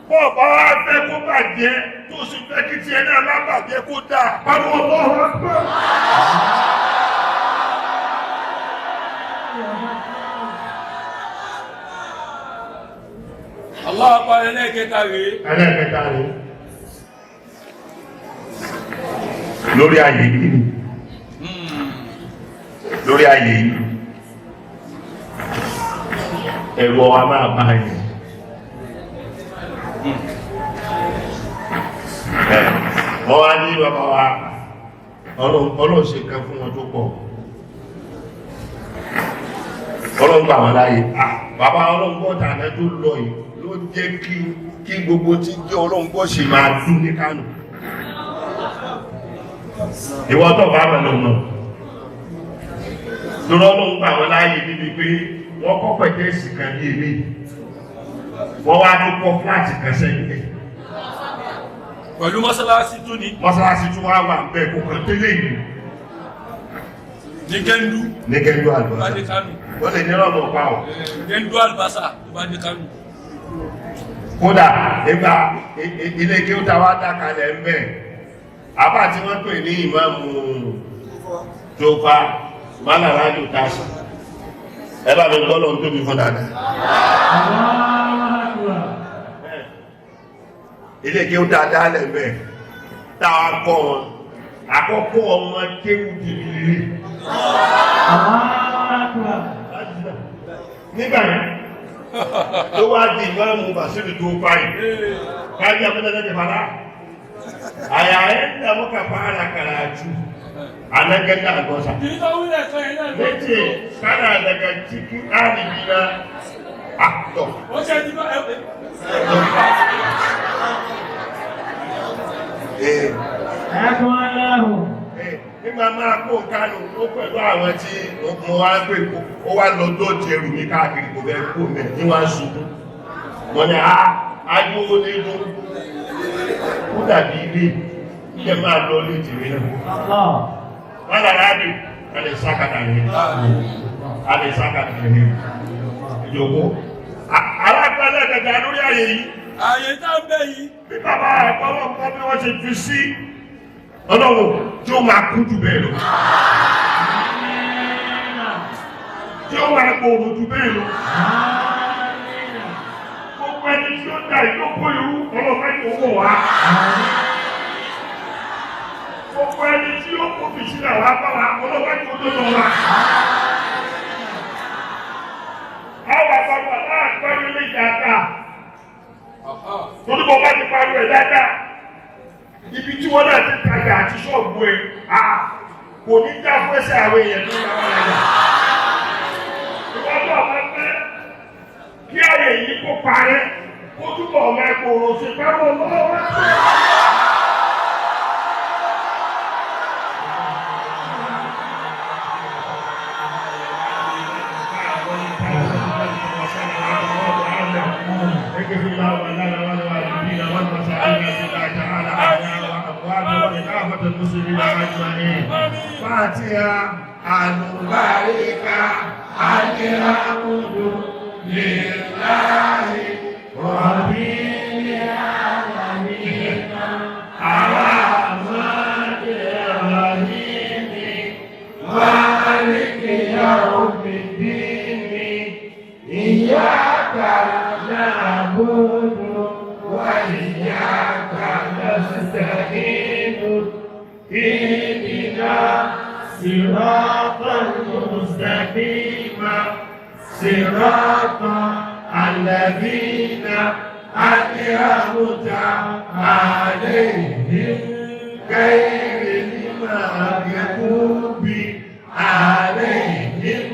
Bọ́ọ̀bá wá fẹ́ kó bàjẹ́ tó sì fẹ́ kí tiẹ̀ náà má bàjẹ́ kó dáa pariwo Allahu Akbar. Allahu Akbar ẹlẹ́ẹ̀kẹta rèé. Ẹlẹ́ẹ̀kẹta rèé lórí ayé yìí, lórí ayé yìí, ẹ̀rọ a máa bá yẹn. Wọ́n wá ní bàbá wa, Ọlọ́run ṣe kan fún wọn tó pọ̀, Ọlọ́run gbà wọ́n láàyè. Bàbá Ọlọ́run gbọ́ tàná tó lọ yìí ló jẹ́ kí gbogbo tí jẹ́ Ọlọ́run gbọ́ ṣe máa dún ní Kánò. Ìwọ tó bá mọ̀ lọ́mọ lọ́rọ́ Ọlọ́run gbà wọ́n láàyè níbi pé wọ́n kọ́ pẹ̀tẹ́sì kan ní ilé, wọ́n wá tó kọ́ fúláàtì kan sẹ́yìn ẹ̀. Pẹ̀lú mọ́sálásí tún ní. Mọ́sálásí tún wá wà bẹ́ẹ̀ kó kàn tẹ́lẹ̀ yìí. Ní Gẹ́ndú. Ní Gẹ́ndú Bá àlùbọ́sà. dé Kánò. Ó lè ní ọ̀nà ọ̀pá ọ̀. Gẹ́ndú àlùbọ́sà tó bá dé Kánò. Kódà nígbà ilé kí ó ta wá dákalẹ̀ ń bẹ̀, àbá tí wọ́n pè ní ìmáàmù tó fa málàrájò tásà, ẹ bá mi gbọ́ lọ́n tóbi fún dáadáa. Ilé kí ó dáadáa lẹ̀ ń bẹ̀ tá a kọ́ wọn, àkọ́kọ́ ọmọ kéwù tìbí nígbà yẹn ló wá di ìmáàmù Bàṣírù tó báyìí kájí abúlé fara a yayin da muka fara karatu a nan ganda albasa Kì í sọ wílẹ̀ kan yẹn náà ló. nace kana daga cikin ɗalibi na a to. Ó ṣe ti bá ẹ. Eh, eh, nígbà máa kó Kánò ó pẹ̀lú àwọn tí mo wá pè ó wá lọ dọ́ọ̀tì ẹrù mi káàkiri, kò fẹ́ kó mẹ́ ní wá ṣubú wọ́n ní a agbówó lédún ó dàbí ilé kẹ máa lọ lé tèmi náà wọ́n lára bí a lè sákàtà rẹ̀, a lè sákàtà rẹ̀ ìjòkó alágbálẹ̀ kẹta lórí àyè yìí. Àyè tá ń bẹ yìí. Bí bàbá àgbọ̀wọ̀ kọ́ bí wọ́n ṣe fi sí ọlọ́run tí ó máa kú jù bẹ́ẹ̀ lọ, tí ó máa gbòòrò jù bẹ́ẹ̀ lọ. Gbogbo ẹni tí ó da ìjókòó irú ọlọ́pàá ìkókò wá, gbogbo ẹni tí ó kó fìsílẹ̀ wá bá wa ọlọ́pàá ìkókò lọ wá. Àwọn àgbàgbà náà gbẹ́rú ní ìjàkà torí bọ́ bá ti pariwo ẹ̀ dáadáa, ibi tí wọ́n náà ti tajà àti ṣọ́ọ̀bù ẹ̀ à kò ní já fún ẹsẹ̀ àwọn èèyàn tó ń bá wọn rajà. Ìwọ́n náà máa pẹ́ kí àyè yìí kó parẹ́ kó túbọ̀ ọmọ ẹ̀kọ́ òrò sí pẹ́rù ọlọ́wọ́. اغفر اللهم لنا ولوالدينا والمسائلين بالله تعالى احياء واموات ولكافة المسلمين اجمعين. فاتحة الباركة الحمد لله رب العالمين الرحمن الرحيم مالك يوم الدين إياك نعبد وإياك نستعين اهدنا صراط المستقيم صراط الذين أنعمت عليهم غير المغضوب عليهم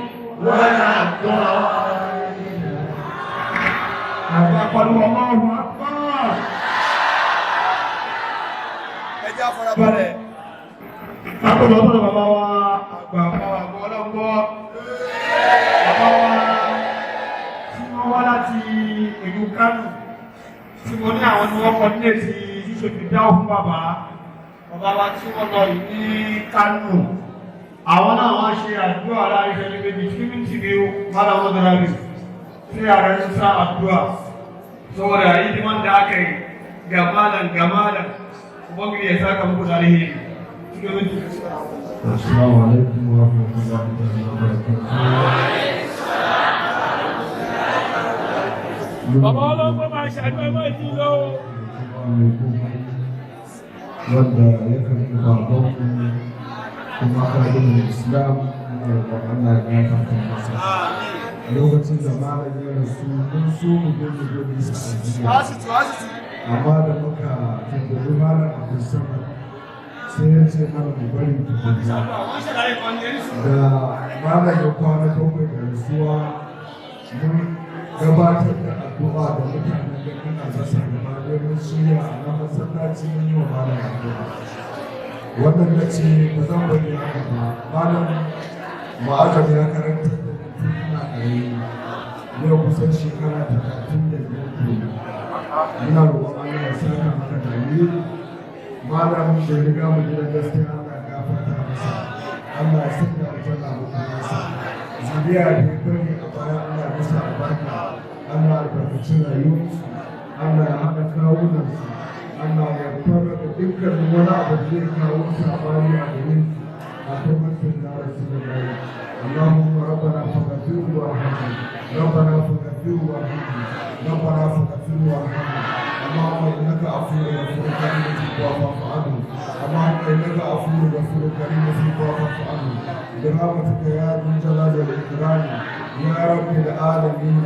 ولا الضالين. Àpapọ̀ Allahu Akbar. Ẹ jẹ́ àfarabalẹ̀. Àpapọ̀ ọ̀pọ̀lọpọ̀ bàbá wa àgbà, bàbá wa àgbà ọlọ́gbọ́. Bàbá wa tí wọ́n wá láti ìlú Kánò tí mo ní àwọn tí wọ́n kọ́ nílé ti ṣíṣe fìdáwò fún bàbá. Bàbá wa tí wọ́n lọ yìí ní Kánò. Àwọn náà wọ́n ṣe àdúrà láàrin ìṣẹ́jú méjì tí mi ti rí mọ́lá wọn dára rí. Sai a ran sa addu'a saboda hidiman da aka yi ga malam, ga malam. Ubangiji ya saka muku da alheri. Assalamu alaikum wa rahmatullahi wa barakatuh. Bàbá ọlọ́gbọ́n máa ṣàdúrà máa jí lọ. Wanda ya karɓi babanmu kuma khadimin Islam, muna roƙon Allah ya gafarta masa. Lokacin da malam ya rasu, mun so mu zo mu zo mu yi ta'aziyya. Amma da muka tuntuɓi Malam Abdulsamad, sai ya ce mana mu bari tukunna. Da malam ya kwana 7 da rasuwa, mun gabatar da addu'a da mutanen da muna zasa gaba ɗaya, mun shirya a nan masallaci, mun yi wa malam addu'a. Wannan na ce ba zan bari haka ba. Malam Ma'azam ya karanta da mutum ina ƙarami, yau kusan shekara 35 kenan. Muna roƙon Allah ya saka maka da alheri. Malam da ya riga mu gidan gaskiya, Allah ya gafarta masa, Allah ya sanya aljanna makomarsa. Zuriya da ya bari a baya, Allah ya musu albarka, Allah ya albarkaci rayuwarsu, Allah ya haɗa kawunansu, Allah ya farraka dukkanin wani abu da zai kawo sabani a gare su a farkon na Rasulullahi. اللهم ربنا فاغفره وارحمه، ربنا فاغفره وارحمه، ربنا فاغفره وارحمه. اللهم انك عفو غفور كريم تحب فاعف عنه. اللهم انك عفو غفور كريم تحب فاعف عنه برحمتك يا ذو الجلال والاكرام، يا رب العالمين،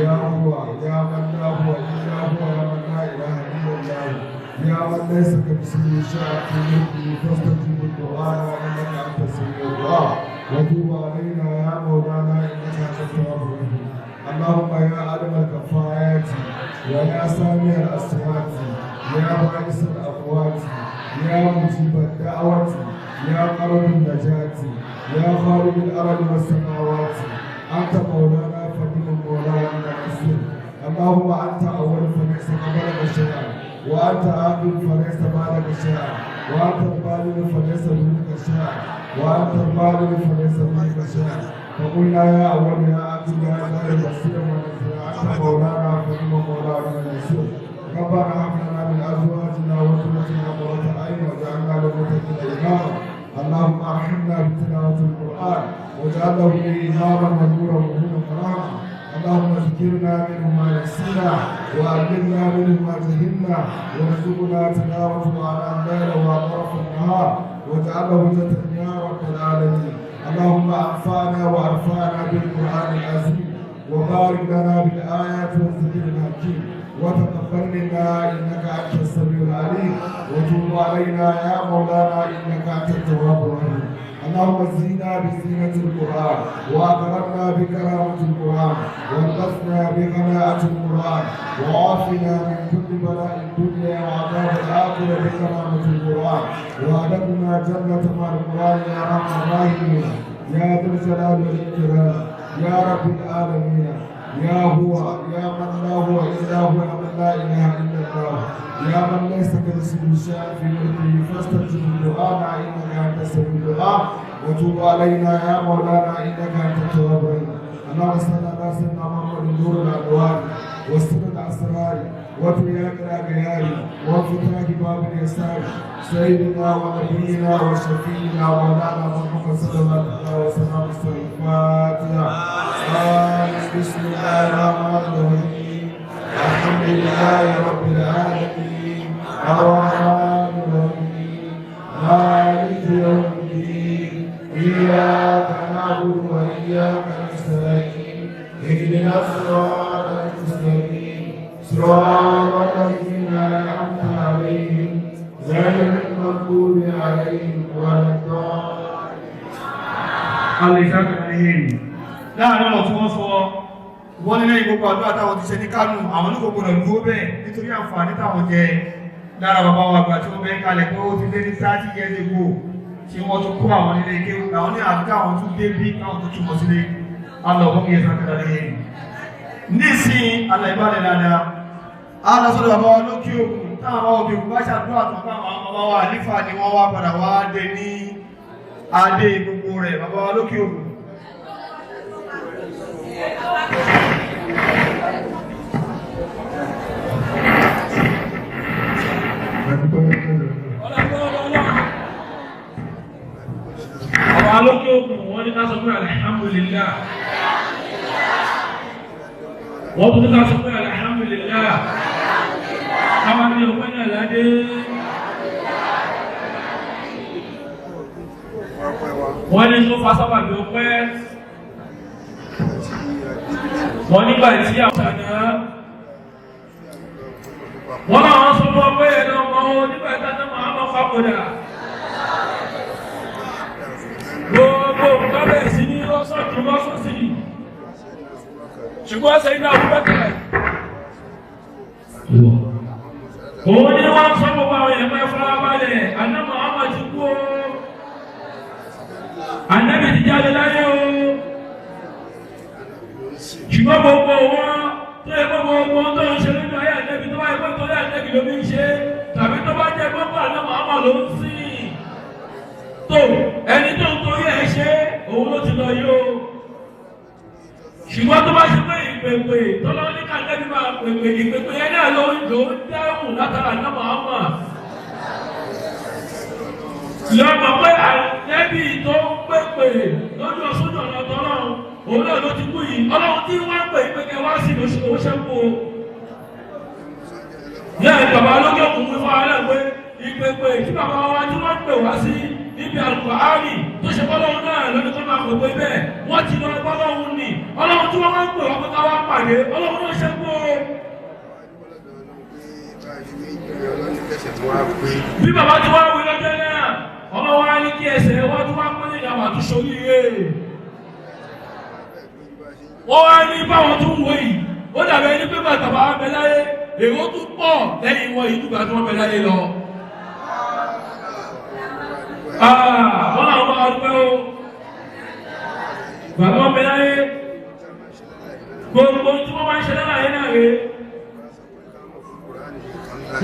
يا هو، يا من لا هو الا هو، يا من لا اله الا الله، يا من ليس كمثله شيء في ملكه، فاستجب الدعاء انك انت السميع الدعاء، وتوب علينا يا مولانا انك انت التواب الرحيم. اللهم يا عالم الكفايات، ويا سامع الاصوات، يا باعث الاموات، يا مجيب الدعوات، يا قرب النجاة، يا خالق الارض والسماوات، انت مولانا فنعم مولانا النصير. اللهم انت اول فليس قبلك شيئا، وانت اخر فليس بعدك شيئا، وانت البالغ فليس دونك شيئا، وانت البالغ فليس دونك شيئا. فقلنا يا اول يا اخر يا ظاهر بصير ونصير، انت مولانا فنعم مولانا النصير. ربنا هب لنا من ازواجنا وذريتنا قرة اعين واجعلنا للمتقين اماما. اللهم ارحمنا بتلاوة القرآن واجعله اماما ونورا وهدى ورحمة. اللهم اذكرنا منه ما نسينا، وعلمنا منه ما جهلنا، وارزقنا تلاوته على الليل وأطراف النهار، واجعله هجة يا رب العالمين. اللهم انفعنا وارفعنا بالقرآن العظيم، وبارك لنا بالآيات والذكر الحكيم، وتقبل منا إنك أنت السميع العليم، وتب علينا يا مولانا إنك أنت التواب الرحيم. اللهم زينا بزينة القرآن، وأكرمنا بكرامة القرآن، والبسنا بغناءة القرآن، وعافنا من كل بلاء الدنيا وعذاب الآخرة بكرامة القرآن، وأدخلنا جنة مع القرآن يا أرحم الراحمين، يا ذا الجلال والإكرام، يا رب العالمين، يا هو، يا من لا هو إلا هو، يا من لا إله إلا الله، يا من ليس كمثله شيء في ملكه، فاستجب دعاءنا إنك أنت السميع الدعاء، وتب علينا يا مولانا إنك أنت التواب الرحيم. اللهم صل على سيدنا محمد نور الأنوار وسر الأسرار وترياق الأغيار وفتاح باب اليسار، سيدنا ونبينا وشفينا مولانا محمد صلى الله عليه وسلم. الفاتحة. بسم الله الرحمن الرحيم. الحمد لله رب العالمين، الرحمن الرحيم، مالك يوم الدين، إياك نعبد وإياك نستعين، اهدنا الصراط المستقيم، صراط الذين أنعمت عليهم غير المغضوب عليهم ولا الضالين. Allah ìsáàkà alheri. Láàrin ọ̀rọ̀ tí wọ́n sọ, wọ́n ní lẹ́yìn gbogbo àdúrà táwọn ti ṣe ní Kánò, àwọn ní kò gbọdọ̀ dúró bẹ́ẹ̀ nítorí àǹfààní táwọn jẹ lára bàbá wa àgbà tí wọ́n bẹ́ ń kalẹ̀ pé ó ti lé ní 30 years ago tí wọ́n tún kó àwọn nílé ike, àwọn ní àfi káwọn tún dé bí káwọn tó túmọ̀ sílé. Allah ọ̀gbọ́n kìí sáàkà alheri. Nísìn Allah ìbálẹ̀ dáadáa, a lọ sọ́dọ̀ bàbá wa lókè òkun, táwọn bàbá òkè òkun bá ṣàdúrà tó bá àwọn bàbá wa àlífà ni wọ́n wá padà wá dé ní adé gbogbo rẹ̀, bàbá wa lókè òkun. Adúpẹ́ lọ́dọ̀ lókè òkun wọ́n ní ká sọ pé alhamdulillah. Wọ́n tún ní ká sọ pé alhamdulillah. Káwọn ní ọpẹ́ náà ládé. Wọ́n ní tó fa sábàbí ọpẹ́. Wọ́n nígbà tí àwọn àná. Wọ́n náà sọ fún ọpẹ́ yẹn náà mọ́ nígbà tí àná máa ma papòdà. Gbogbo nǹkan bẹ̀rẹ̀ sí ní lọ́sọ̀tún lọ́sọ̀sì. Ṣùgbọ́n sẹ́yìn náà Abubakar. Òun ni wọ́n sọ gbogbo àwọn èèyàn máa fara balẹ̀, àná Muhammad ti kú o. Ànábì ti jáde láyé o. Ṣùgbọ́n gbogbo wọn tó yẹ kó gbogbo tó ń ṣe nínú ayé ànábì tó bá yẹ kó torí ànábì ló fi ń ṣe tàbí tó bá jẹ́ gbogbo àná Muhammad ló ń sìn. Tó ẹni tó ń torí ẹ̀ ṣe òun ló ti lọ yìí o. Ṣùgbọ́n tó bá ṣe pé ìpèpè tọ́lọ́ ní kàńtẹ́bí máa pèpè ìpèpè yẹn náà ló ń lò ó dáhùn látara àná Muhammad. Lọ́mọ pé ànẹ́bí tó ń pèpè lójú ọ̀ṣọ́jọ́ ọ̀nà tọ́lọ́run òun náà ló ti kú yìí ọlọ́run tí wọ́n ń pè é pé kẹ́ wá sí lóṣù tó ṣe ń kú o. Náà bàbá lókè òkùnkùn fún ara pé ìpèpè tí bàbá wa tí wọ́n ń pè wá sí níbi Al-Qur'ani tó ṣe bọ́lọ́hún náà lóní kó máa pèpè bẹ́ẹ̀ wọ́n ti lọ bọ́lọ́hún ni ọlọ́run tí wọ́n máa ń pè wá pé ká wá pàdé ọlọ́run náà ṣe ń kú o. Bí bàbá tí wọ́n wí lọ́jọ́ náà ọmọ wa ní kí ẹsẹ̀ wọ́n tí wọ́n pín ìyàwó àtúnṣe oríire. Wọ́n wá ní báwọn tún wò yìí ó dàbẹ̀ ní pé bàtà bá bẹ láyé èrò tún pọ̀ lẹ́yìn wọn yìí dùgbà tí wọ́n bẹ láyé lọ. Wọ́n làwọn máa dúpẹ́ o. Bàbá wọn bẹ láyé gbogbo tí wọ́n máa ń ṣe láyé náà rèé.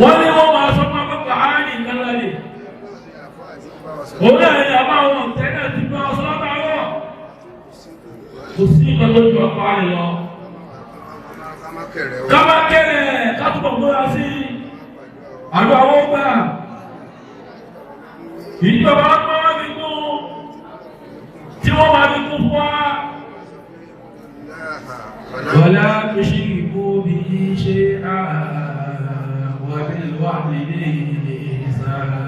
Wọ́n ní wọ́n máa sọ fún akẹ́kọ̀ọ́ àárín nǹkan lálẹ́. Òun náà ní àbá àwọn ọ̀tẹ́ náà ti bá ọsọ látàárọ̀. Kò sí nǹkan tó ju ọkọ̀ àrè lọ. Ká má kéré ká túbọ̀ múra sí àdó àwọn ọgbà. Ìjọba máa fi kún tí wọ́n máa fi kún fún wa. Wala tushriku bihi shay'an wa bil walidayni ihsana.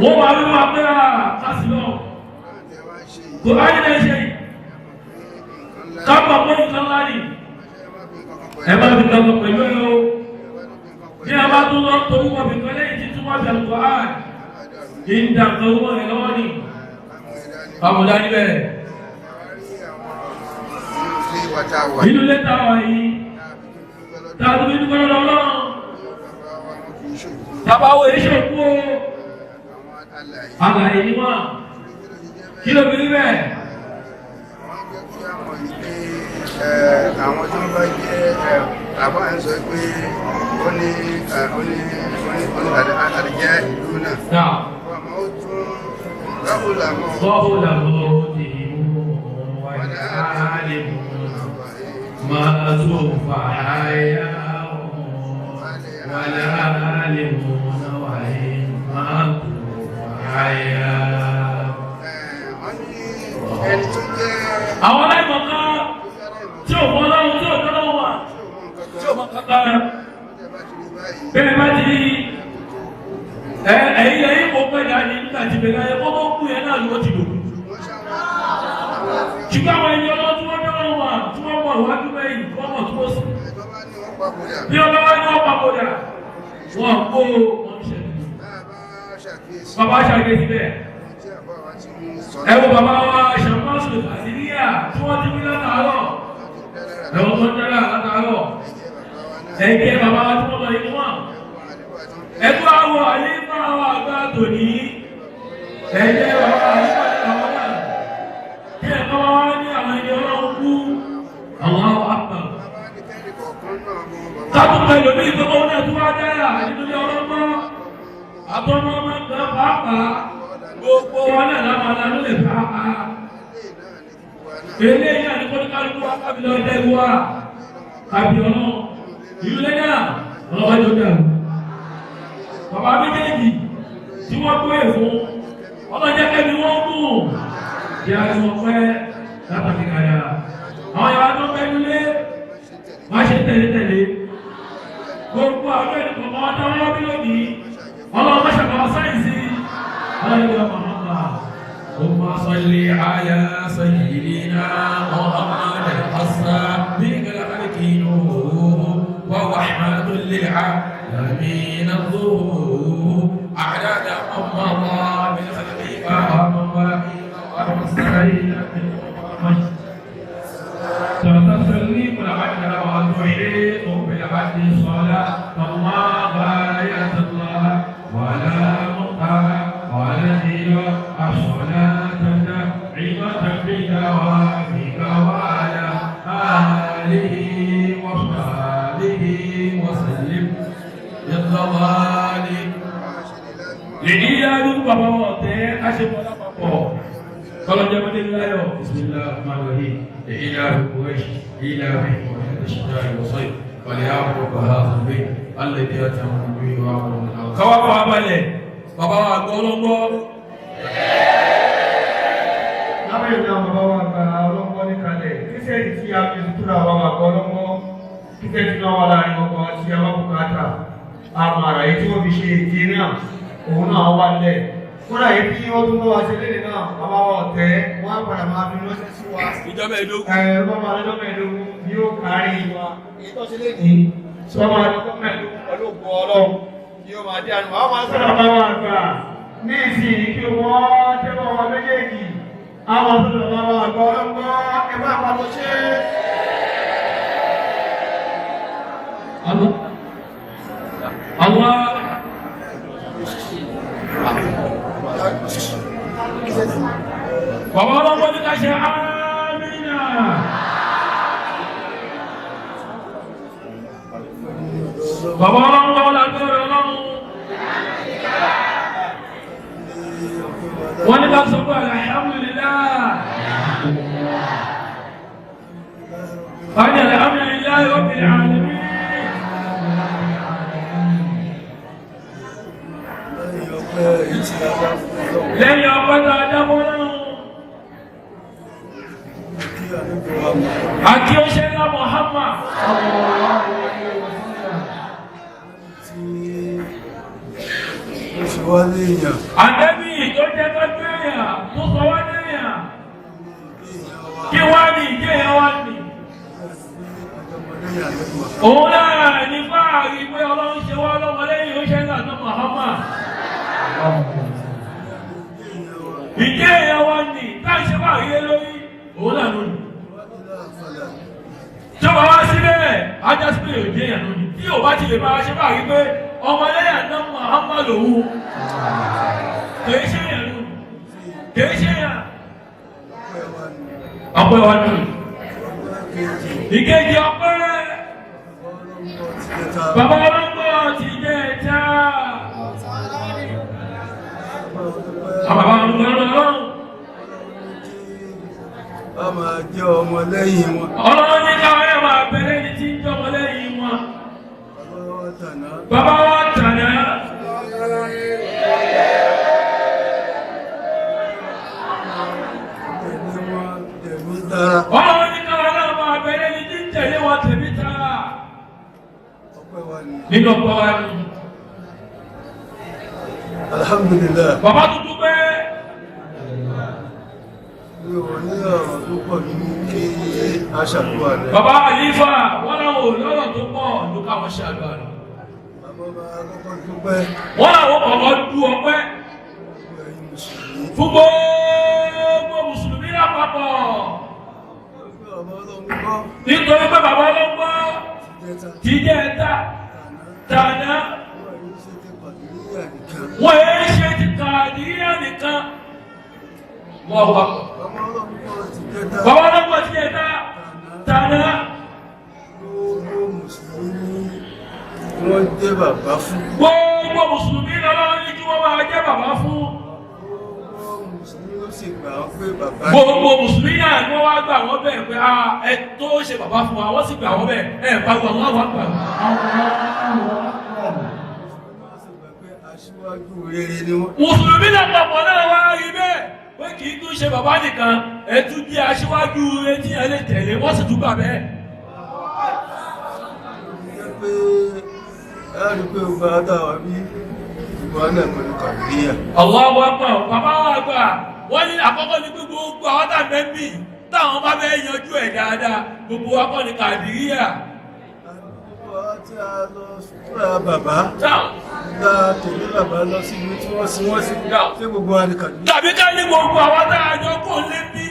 Wọ́n máa wí wá pé àkásí lọ. Kò á nílẹ̀ ṣe yìí. Ká mọ̀ pé nǹkan ńlá ni. Ẹ má fi kankan pẹ̀lú ẹ o. Ní a bá tún lọ torí wọn fi kan lẹ́yìn títún wọn fi Al-Qur'an. Ìdá nǹkan owó rẹ̀ lọ́wọ́ ni. Àmọ̀dá níbẹ̀. Inú lẹ́tà wà yìí. Tàbí bí dúpẹ́ lọ́dọ̀ Ọlọ́run. Bàbá wo èyí ṣòkú o? Àlàyé ni wọ́n. Kí ló fi rí bẹ́ẹ̀? Àwọn tó ń bá jẹ́ àbá ń sọ pé ó ní àdìjẹ́ ìlú náà. Ọmọ ó tún báwo làwọn. Báwo làwọn ti mú wàlẹ́ àlè mú máa tó fà áyá wàlẹ́ àlè mú náà wàyé máa tó fà áyá. Ẹni tó jẹ́ Àwọn aláìmọ̀ kan tí ò mọ Ọlọ́run tí ò tọ́ lọ́wọ́ wà tí ò mọ kankan bẹ́ẹ̀ bá ti ẹ̀yìn ẹ̀yìn kò pẹ́ dání nígbà tí bẹ̀rẹ̀ ayé kọ́kọ́ kú yẹn náà ló ti lò. Ṣùgbọ́n àwọn ẹni ọlọ́run tí wọ́n dọ́rọ̀ wà tí wọ́n mọ̀ ìwájú mẹ́yìn tí wọ́n mọ̀ tí wọ́n sùn. Bí ọlọ́wọ́ ní wọ́n papòdà wọ́n kó wọn ṣẹlẹ̀. Bàbá ṣàkíyèsí bẹ́ẹ̀. Ẹ wo bàbá wa ṣàmásù àdìríyà tí wọ́n ti wí látàárọ̀. Ẹ̀wọ̀n tó ń dára látàárọ̀. Ẹ̀jẹ̀ bàbá wa tí wọ́n lọ yìí wọ́n. Ẹ̀kọ́ àwọ̀ àyíká àwọn àgbà tòní. Ẹ̀jẹ̀ bàbá àyíká àwọn náà. Kí ẹ̀kọ́ wa wá ní àwọn ẹni ọlọ́run kú. Àwọn àwọn àpà. Káàtó pẹ̀lú ní ìgbọ́kọ̀ náà tó wá dára nínú ilé ọlọ́gbọ́n. Àtọ́mọ́ máa ń gbà pàápàá. Gbogbo wa náà láwọn aláàánú lè fà á. Eléyìí náà ní kọ́níkálukú wa kábí lọ dẹ́ wa. Kábí ọlọ́run. Ìlú lẹ́yìn ọlọ́wọ́ jọ dàrú. Bàbá méjèèjì tí wọ́n gbé fún Ọlọ́jẹ́ kẹ́mi wọ́n mú. Ìyá rẹ̀ wọ́n pẹ́ látàkì kàyà. Àwọn ìyá tó ń bẹ nílé wọ́n ṣe tẹ̀lé tẹ̀lé. Gbogbo àwọn ẹni kọ̀ọ̀kan wọn dáwọ́ bí lónìí. Ọlọ́run má ṣàkóso sáyẹ̀nsì. Ọlọ́run yóò máa máa máa. اللهم صل على سيدنا محمد الصادق الحكيم ورحمة للعالمين الظهور أعداد مضى من خلقك تسليم العدل وتحيط بالعدل صلاة الله غاية الله ولا منتهى ولا الصلاة نعمة بدوامك وعلى آله وصحبه وسلم بالضلال. Ìdíyàrú bàbá wọn tẹ aṣèwọlá papọ̀. Kọlọ́jọ́ mọ́tò láyọ̀ bismillahir rahmanir rahim. Ìdíyàrú Quraysh ìdíyàrú ìṣẹ̀dá ìwọ̀sọ̀yì. Wàlíyàwó bàbá àzùbí alẹ́bí àtàwọn ìlú ìwà wọn. Káwá fún abalẹ̀ bàbá wa gbọ́ lọ́gbọ́. Lábẹ́ ìlú àwọn bàbá wa gba ọlọ́gbọ́ ní kalẹ̀, kíṣẹ́ẹ̀tì tí a fi sutura wa wà gbọ́ ọlọ́gbọ́, kíṣẹ́ẹ̀tì náà wà láàrin ọkọ̀ àti àwọn bùkátà, àmọ̀ àrà yìí tí wọ́n fi ṣe èdè náà, òun náà wà lẹ̀. Kódà yìí tí wọ́n tún bá wa ṣe léde náà, bàbá wa ọ̀tẹ́, wọ́n á padà máa fi ránṣẹ́ sí wa. Ìjọba ìdógún. Ẹ bàbá alẹ́jọ́ mẹ́ẹ̀ẹ́dógún yóò kárí wa. Èyí tó ṣe léde, sọ́mọ alẹ́jọ́ mẹ́ẹ̀ẹ́dógún pẹ̀lú ògùn Ọlọ́run yóò máa dé àná. Àwọn máa sọ̀rọ̀ bàbá wa àgbà ní ìsìn kí wọ́n tẹ́wọ́ wọn méjèèjì. Àwọn sọ̀rọ̀ bàbá wa àgbà ọlọ́gbọ́n ẹ máa pàtó ṣe. Allah. Bàbá ọlọ́gbọ́n ní ká ṣe àmìnà. Bàbá ọlọ́gbọ́n lágbẹ́rẹ̀ ọlọ́run. Wọ́n ní ká sọ pé alhamdulillah. Wọ́n ní alhamdulillah rabbil alamin. Lẹ́yìn ọpẹ́ tá a dábọ́ náà. Àti oṣẹ́ ńlá Muhammad. Àdẹ́bí tó jẹ́ tọ́jú èèyàn tó sọ wá léèyàn. Kí wá ní ìjẹ́ èèyàn wá ní. Òun náà ní fáàrí pé Ọlọ́run ṣe wá lọ́mọ lẹ́yìn oṣẹ́ ńlá tó Muhammad. Ìjẹ́ èèyàn wá ní táì ṣe fáàrí lé lórí òun náà lónìí. Tí ó bá wá síbẹ̀, ajá sí pé òjé èèyàn lónìí. Tí ò bá ti lè máa ṣe fáàrí pé ọmọ lẹ́yìn àná Muhammad lòun. Kìí ṣe èèyàn lónìí. Kìí ṣe èèyàn. Ọpẹ́ wa nù. Ìkejì ọpẹ́. Bàbá ọlọ́gbọ́n ti jẹ́ ẹja. Bàbá ọlọ́gbọ́n ọlọ́run. A máa jẹ́ ọmọ lẹ́yìn wọn. Ọlọ́run ní káwọn ẹ̀ máa bẹ̀rẹ̀ ní tí ń jọmọ lẹ́yìn wọn. Bàbá wa tàná. Bàbá wa tàná. Tẹ̀lé wọn tẹ̀mí tara. Ọlọ́run ní káwọn náà máa bẹ̀rẹ̀ ní tí ń tẹ̀lé wọn tẹ̀mí tara. Ọpẹ́ wa ni. Nínú ọpẹ́ wa ni. Alhamdulillah. Bàbá tuntun pé Mi ò ní ọ̀rọ̀ tó pọ̀ nínú kí a ṣàdúrà rẹ̀. bàbá àlífà wọ́n láwọn ò lọ́rọ̀ tó pọ̀ ló káwọn ṣàdúrà lọ. Bàbá máa kọ́kọ́ dúpẹ́ Wọ́n làwọn kọ̀ọ̀kan du ọpẹ́ gbogbo ẹ̀yin Mùsùlùmí. fún gbogbo Mùsùlùmí lápapọ̀. Gbogbo ọmọ Ọlọ́run gbọ́ Nítorí pé bàbá ọlọ́gbọ́n ti jẹ́ta ti jẹ́ ẹ̀ta tàná. tàná Wọ́n yìí ṣe ti wọ́n ẹ̀ ṣe ti Kàdíríyà nìkan. Kàdíríyà nìkan. Wọ́n wà. Ọmọ Ọlọ́run gbọ́ ti jẹ́ta Bàbá ọlọ́gbọ́n ti jẹ́ ẹ̀ta tàná. tàná Gbogbo Mùsùlùmí ni wọ́n jẹ́ bàbá fún. gbogbo Mùsùlùmí lọ́lọ́run ní kí wọ́n máa jẹ́ bàbá fún. Gbogbo Mùsùlùmí ló sì gbà wọ́n pé bàbá ni. Gbogbo Mùsùlùmí náà ni wọ́n wá gbà wọ́n bẹ́ẹ̀ pé ẹ tó ṣe bàbá fún wa wọ́n sì gbà wọ́n bẹ́ẹ̀ ẹ pariwo àwọn àwọn àgbà. Wọ́n sì gbà pé aṣíwájú Aṣíwájú rere ni wọ́n. Mùsùlùmí lápapọ̀ náà wá rí bẹ́ẹ̀ pé kì í tún ṣe bàbá nìkan, ẹ tún jẹ́ aṣíwájú rere tí ẹ lè tẹ̀lé, wọ́n sì tún gbà bẹ́ẹ̀. Jẹ́ pé ẹ rí pé gbogbo àwọn táwa bí ìwà náà pẹ̀lú kàdíríyà. Allahu Akbar, bàbá wa gbà wọ́n ní àkọ́kọ́ ní pé gbogbo àwọn tá a fẹ́ bì táwọn bá fẹ́ yanjú ẹ̀ dáadáa, gbogbo wa kọ́ ní Kàdíríyà. Gbogbo àwọn tí a lọ sùkúrà bàbá Táwọn tá a tẹ̀lé bàbá lọ síbi tí wọ́n sin wọ́n sí, ṣé gbogbo wa ní kàdíríyà? Tàbí ká ní gbogbo àwọn tá a jọ kó lé bí,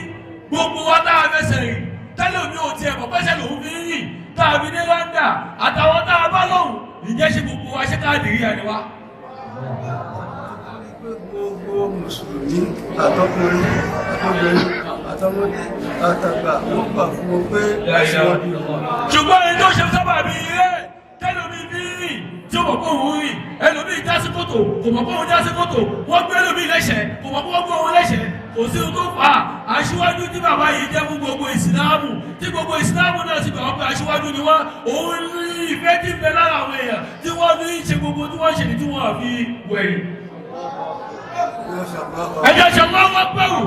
gbogbo wa tá a fẹsẹ̀ rìn tẹ́lẹ̀ omi ò tiẹ̀ mọ̀ pẹ́sẹ̀ lòún fi ń rìn tá a fi dé Rwanda àtàwọn tá a bá lọ́hùn, ìjẹ́ ṣe gbogbo wa ṣé Kàdíríyà ni wá? Pé gbogbo mùsùlùmí, àtọkùnrin, àtọbìnrin, àtọmọdé, àtàgbà, wọ́n gbà fún wọn pé aṣíwájú ni wọ́n. Ṣùgbọ́n ẹni tó ṣe sábà bí ilé tẹ́lómi bí rìn tí ó mọ̀ pé òun rìn, ẹlòmíì já sí kòtò, kò mọ̀ pé òun já sí kòtò, wọ́n gbé ẹlòmíì lẹ́sẹ̀, kò mọ̀ pé wọ́n gbé òun lẹ́sẹ̀. Kò sí ohun tó fà á. Aṣíwájú tí bàbá yìí jẹ́ fún gbogbo ìsìláàmù, tí gbogbo ìsìláàmù náà sì gbà wọ́n pé aṣíwájú ni wọ́n, òun ní ìfẹ́ tí ń bẹ lára àwọn èèyàn tí wọ́n fi ń ṣe gbogbo tí wọ́n ṣe ní tí wọ́n fi wẹ̀yìn. Wọ́n ṣàpá Ẹjọ́ ṣe wọ́n wọ́n pẹ̀rù.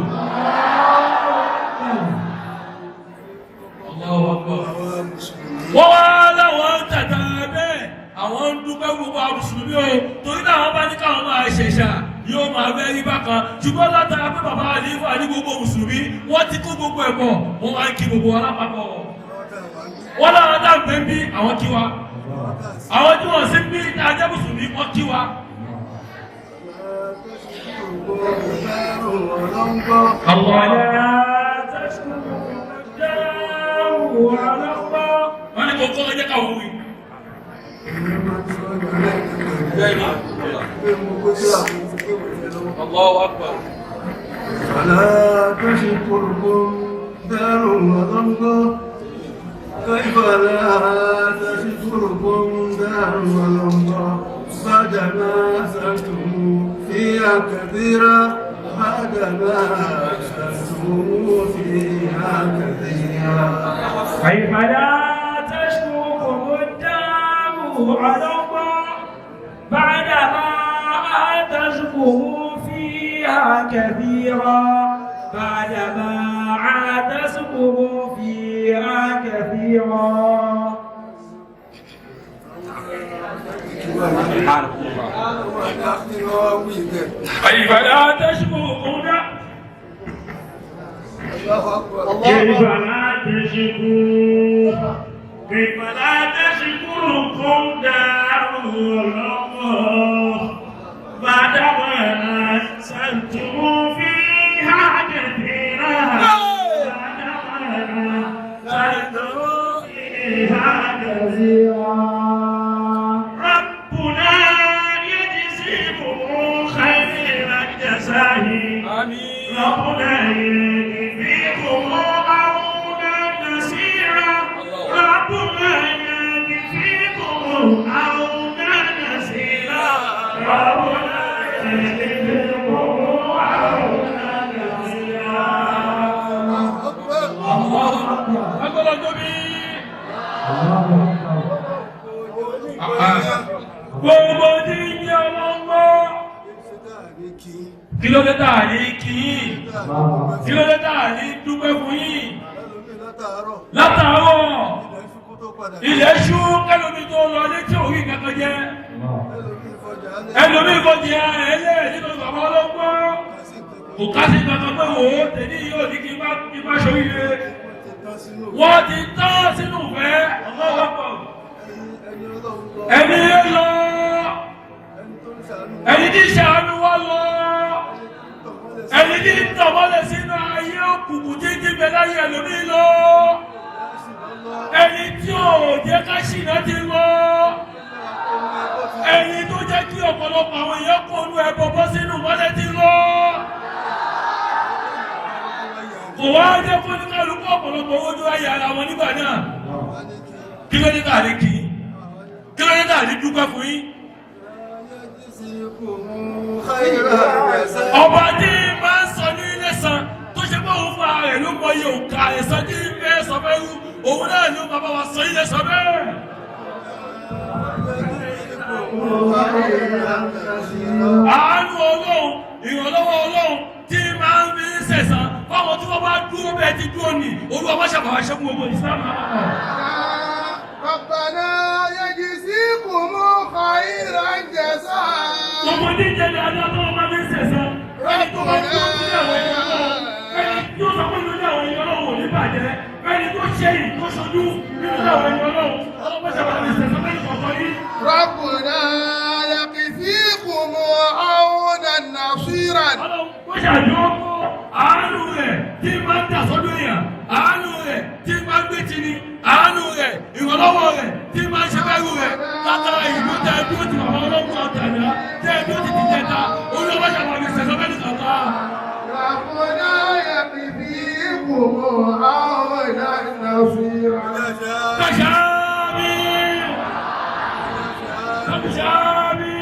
àwọn mùsùlùmí. Wọ́n wá láwọn ń tàtà bẹ́ẹ̀, àwọn ń dúpẹ́ gbogbo àwọn mùsùlùmí o, torí táwọn bá ní káwọn máa ṣẹ̀ṣà yóò máa fẹ́ rí bákan, ṣùgbọ́n látara pé bàbá àlífà ní gbogbo mùsùlùmí wọ́n ti kó gbogbo ẹ̀ pọ̀, wọ́n wá ń kí gbogbo wa lápapọ̀. Wọ́n láwọn tá à ń pè ń bí àwọn kí wa, àwọn tí wọ́n sì ń bí tá a jẹ́ mùsùlùmí wọ́n kí wa. Wọ́n ní kò kọ́ ẹjẹ́ káwọn wí. Allahu Akbar. فلا تشكركم دار ولنظر كيف لا تشكركم دار ولنظر بعدما سألتم فيها كثيرا، بعدما سألتم فيها كثيرا. كيف لا تشكركم الدار على الله بعدما تشكروا فيها كثيرا، بعدما تشكروا فيها كثيرا. كيف لا تشكرون كيف لا تشكو كيف لا تشكركم دار الله بعدما أحسنتم فيها كثيرا، بعدما أحسنتم فيها كثيرا. ربنا يجزيكم خير الجزاء. آمين. ربنا يكفيكم عونا نصيرا، ربنا يكفيكم عونا نصيرا، ربنا يكفيكم عونا نصيرا. Agbọ́dọ̀ tóbi. Gbogbo tí ń jẹ́ ọlọ́gbọ́. Kí ló dé tà ní kí yín? Kí ló dé tà ní dúpẹ́ fún yín? Látàárọ̀, ilẹ̀ ṣú kẹ́lómi tó lọ létí òrí kankan jẹ́. Ẹlòmíì kò jẹ́ ẹlẹ́ nínú bàbá ọlọ́gbọ́n. Kò ká sí kankan pé wò ó tẹ̀lé yóò ní kí n bá ṣoríire. Wọ́n ti tán sínú ìfẹ́ ọlọ́wọ́pọ̀. Ẹni lọ, ẹni tí ṣàánú wá lọ, ẹni tí ń tọ̀mọ́lẹ̀ sínú ayé òkùnkùn tí ń bẹ láyé ẹlòmíì lọ, ẹni tí ò jẹ́ ká ṣìnà ti lọ, ẹni tó jẹ́ kí ọ̀pọ̀lọpọ̀ àwọn èèyàn kó inú ẹbọ bọ́ sínú mọ́lẹ̀ ti lọ. Kò wá jẹ́ kó ní kálukú ọ̀pọ̀lọpọ̀ owó tó ayé ara wọn nígbà náà. Kí ló dé tà ní kí? Kí ló dé tà ní dúpẹ́ fún yín? Ọba tí máa ń sọ ní ilé san tó ṣe pé òun fún ara rẹ̀ ló mọ iye òǹkà ẹ̀san tí ń fẹ́ sọ fẹ́ rú, òun náà ló máa bá wa sọ ilé san bẹ́ẹ̀. خيرا نصيرا. Àánú Ọlọ́run, ìrànlọ́wọ́ Ọlọ́run tí máa ń fi ń sẹ̀sán fáwọn tí wọ́n bá dúró bẹ́ẹ̀ ti dúró ní Olúwa má ṣàbàwá ṣẹ́gun gbogbo ìsìlámù lápapọ̀. ربنا يجزيكم خير الجزاء. Gbogbo ní ìjẹ́lẹ̀ adá tó wọ́n bá fi ń sẹ̀sán. Ẹni tó bá dúró sí àwọn ènìyàn Ọlọ́run, ẹni tó sọ pé inú àwọn ènìyàn Ọlọ́run ò ní bàjẹ́, ẹni tó ṣe yìí tó ṣojú nínú àwọn ènìyàn Ọlọ́run, Ọlọ́run má ṣàbàwá fi sẹ̀sán fẹ́ni kọ̀ọ̀kan yìí. ربنا يكفيكم عونا نصيرا. Ọlọ́run kó ṣàjọ kó àánú rẹ̀ tí máa ń dà sọ́dọ̀ èèyàn, àánú rẹ̀ tí máa ń gbé tì ní, àánú rẹ̀, ìrànlọ́wọ́ rẹ̀ tí máa ń ṣe fẹ́rù rẹ̀ látara ìlú tẹ dúró ti bàbá ọlọ́run ọ̀tàdá tẹ dúró ti ti jẹta Olúwa ṣàwọn àmì ìṣẹ̀sọ́ fẹ́ni kọ̀ọ̀kan. ربنا يكفيكم عونا نصيرا. Kàṣáàmì! Kàṣáàmì!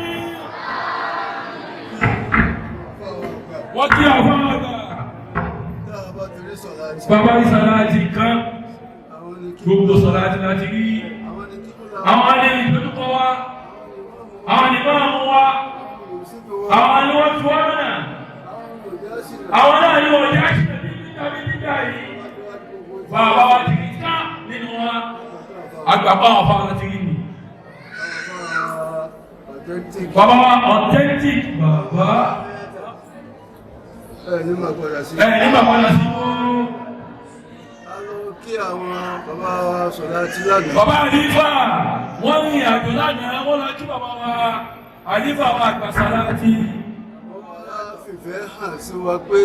Wọ́n kí àwọn àgbà. Tá a bá ti rí sọ̀láàtì, Bàbá ìsàlájì kan, àwọn ni kí gbogbo sọ̀lájì láti rí. àwọn ni kíkú la Àwọn ni ìdojúkọ wa, àwọn ni máa mú wa, síbi wa, àwọn ni wọ́n fi wá lọ́nà. àwọn olùdásílẹ̀ Àwọn náà ni wọ́n jẹ́ àṣìṣe bí nígbà bí nígbà yìí. Bàbá wa ti rí ká nínú wa. Àgbàpá àwọn afárá ti rí ni. authentic. Bàbá wa authentic bàbá. Ẹ ní máa padà sí. Ẹ ní bàbá lọ sí mú. A lọ kí àwọn bàbá wa sọ̀láàtì lánàá. Bàbá Àlífà wọ́n ní àjò lánàá wọ́n lọ kí bàbá wa Àlífà wa àgbà Sàláàtì. Wọ́n wá fìfẹ́ hàn sí wa pé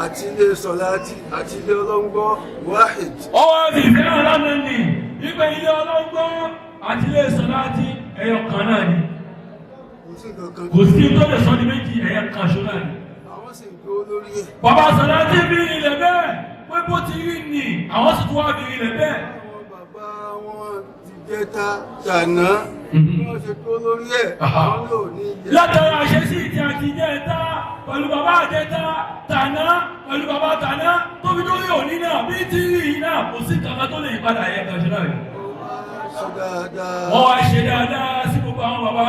àti ilé sọ̀láàtì àti ilé ọlọ́ngbọ́ wahid. Ọwọ́ fi ìfẹ́ hàn lánàá nì wípé ilé ọlọ́gbọ́n àti ilé Sàláàtì ẹyọ kan náà ni. Kò sí nǹkan kan. Kò sí tó lè sọ ní méjì, ẹyọ kan ṣo náà ni. Àwọn sì ń dúró lórí ẹ̀. Bàbá Sàláàtì fi ilẹ̀ bẹ́ẹ̀ pé bó ti rí nì, àwọn sì tún wá fi ilẹ̀ bẹ́ẹ̀. Àwọn bàbá wọn ti jẹta tàná. Bí wọ́n ṣe dúró lórí ẹ̀, àwọn náà ò ní jẹ. Látara àṣesí ti àtijẹ́ta pẹ̀lú bàbá àjẹta tàná pẹ̀lú bàbá tàná tó fi dórí òní náà bí tí rí yìí náà kò sí kankan tó lè yí padà yẹ kan ṣe náà ni. Wọ́n wá ṣe dáadáa. Wọ́n wá ṣe dáadáa sí gbogbo àwọn bàbá.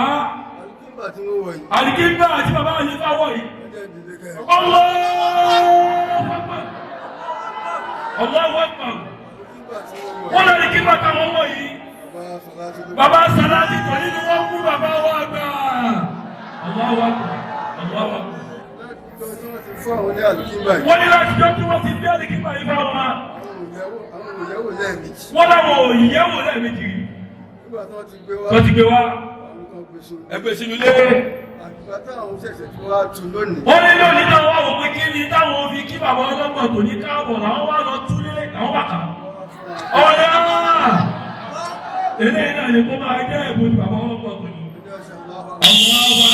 Àlùkìmbà tí wọ́n wọ̀ yìí. Àlìkínbà àti bàbá àyíká wọ̀ yìí. Wọ́n jẹ́ ìdílé kẹ́. Allahu Akbar. Allahu Akbar. Àlùkìmbà tí wọ́n wọ̀ Wọ́n yìí. lọ àlìkínbà táwọn wọ̀ yìí. Bàbá sọ̀láàtì ló. Bàbá Sàláàtì tọ̀ nínú wọn kú bàbá wa gbà. Allahu Akbar. Allahu Akbar. Láti ọjọ́ tí wọ́n ti fún àwọn ní àlùkìmbà yìí. Wọ́n ní láti jọ́ tí wọ́n ti bí àlìkínbà yìí fáwọn wa. Àwọn olùyẹ̀wò lẹ́ẹ̀mejì. Wọ́n láwọn òyìnbó lẹ́ẹ̀mejì rí. Nígbà tí wọ́n ti gbé wá. Wọ́n ti gbé wá Àwọn kan gbé sórí. Ẹgbẹ́ sínú ilé. Àgbà táwọn ṣẹ̀ṣẹ̀ tí wọ́n á tu lónìí. Wọ́n ní lónìí táwọn wá wò pé kí ni táwọn fi kí bàbá ọlọ́gbọ̀n tó ní káàbọ̀ làwọn wá lọ túlé làwọn wà kà. Ọ̀rẹ́ eléyìí náà ni kó máa jẹ́ ẹ̀bùn ti bàbá ọlọ́gbọ̀n tó ní. Ẹjọ́ ṣe aláwọ̀. Àwọn wa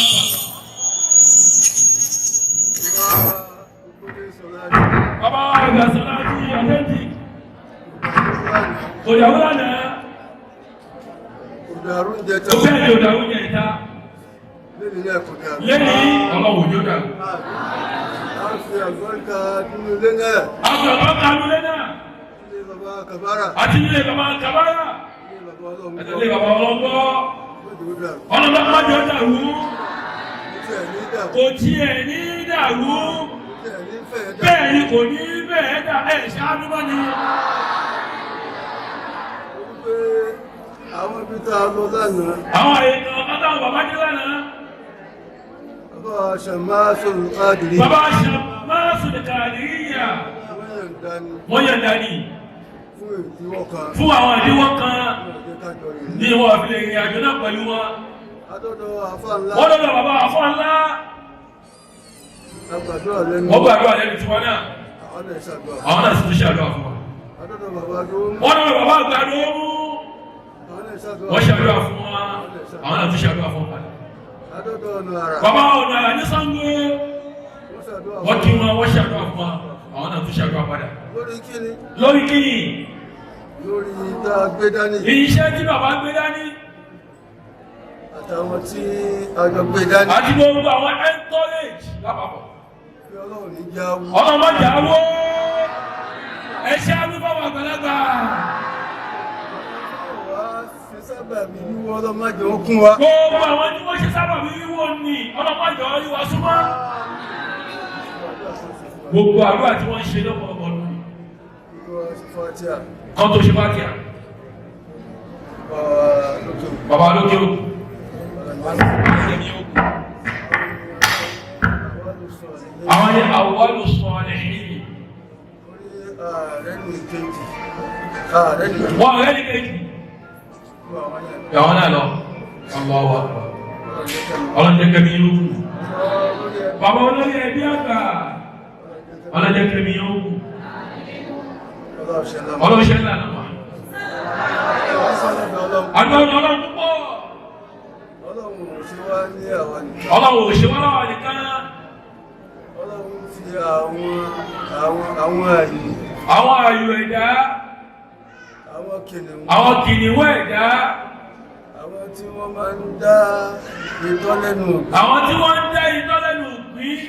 bàbá àgbà Sàláàtì authentic kò yàwó lánàá Kò dàrú ń jẹ tó tán. bẹ́ẹ̀ ni ò dàrú jẹ ìta Lẹ́yìn náà kò dàrú. lẹ́yìn ọlọ́wọ́ yóò dàrú. A ń fi àlùbáríkà nínú ilé náà. Àwọn bàbá kanulẹ̀ náà Ilé bàbá Kàbárà. àti ilé bàbá Kàbárà Ilé bàbá ọlọ́run. àti ilé bàbá ọlọ́gbọ́ Lóde ó dàrú. ọlọ́lọ́gbọ́ jọ dàrú. Kò tiẹ̀ ní dàrú. Kò tiẹ̀ ní dàrú. Kò tiẹ̀ ní fẹ́ dàrú. Bẹ́ẹ̀ ni kò ní bẹ́ẹ̀ dà ẹ̀ ṣáájú mọ́ ni. Wípé àwọn ibi tá a lọ lánàá, Àwọn èèyàn ọ̀tá bàbá dé lánàá. bàbá Ṣàmáṣul Qadiri. Bàbá Ṣàmáṣul Qadiriyya Wọ́n yọ̀ǹda ni wọ́n yọ̀ǹda ni fún ìdíwọ́ kan. fún àwọn ìdíwọ́ kan Wọ́n jẹ́ ká jọ rìn. ní wọ́n fi lè rìn àjò náà pẹ̀lú wọn. Adọ́dọ̀ àfáà ńlá. Wọ́n lọ́dọ̀ bàbá àfọ́ ńlá. A gbàdúrà lẹ́nu. Wọ́n gbàdúrà lẹ́nu tiwọn náà. Àwọn náà ṣàdúrà. Àwọn náà sì tún ṣàdúrà fún wọn. Adọ́dọ̀ bàbá tó ń. Wọ́n lọ́dọ̀ bàbá àgbàdo mú. Àwọn náà ṣàdúrà. Wọ́n ṣàdúrà fún wọn. Àwọn náà tún ṣàdúrà fún wọn. Adọ́dọ̀ ọ̀nà àrà. Bàbá ọ̀nà ní Ṣàngó. Wọ́n ṣàdúrà Wọ́n fún kí wọn, wọ́n ṣàdúrà fún wọn. Àwọn náà tún ṣàdúrà padà. Lórí kíni? Lórí kíni? Lórí tá a gbé dání. Iṣẹ́ tí bàbá gbé dání Àtàwọn tí a jọ gbé dání. àti gbogbo àwọn encourage lápapọ̀. Bí Ọlọ́run ní já wú. Ọlọ́mọdé àwọ̀ ẹ̀ṣẹ́ alúfáwọ̀ àgbàlagbà. Wá fi sábà sábàbí wíwọ́ ọlọ́mọdé ó kún wa. Gbogbo àwọn tí wọ́n ṣe sábàbí wíwò ní ọlọ́mọdé ọ̀rí wa súnmọ́. Gbogbo àdúrà tí wọ́n ń ṣe lọ́pọ̀lọpọ̀ lónìí. Kan tó ṣe fàtíà. Bàbá lókè òkú. Àwọn ní àwọlù sọ̀rọ̀. Wọ́n rẹ̀ ní kejì. Ìyàwó náà lọ. Allahu Akbar. Ọlọ́jẹ́ kẹ́mi yóò kù. Bàbá olóyè ẹbí àgbà. Ọlọ́jẹ́ kẹ́mi yóò kù. Ọlọ́ṣẹ́ ńlá náà wà. Àdúrà ọlọ́run púpọ̀. Ọlọ́run ò ṣe wá láwa nìkan. Ọlọ́run fi àwọn àyè. Àwọn àyò ẹ̀dá. Àwọn kìnìún. Àwọn kìnìún ẹ̀dá. Àwọn tí wọ́n máa ń dá itọ́ lẹ́nu ògbín. Àwọn tí wọ́n ń dá itọ́ lẹ́nu ògbín.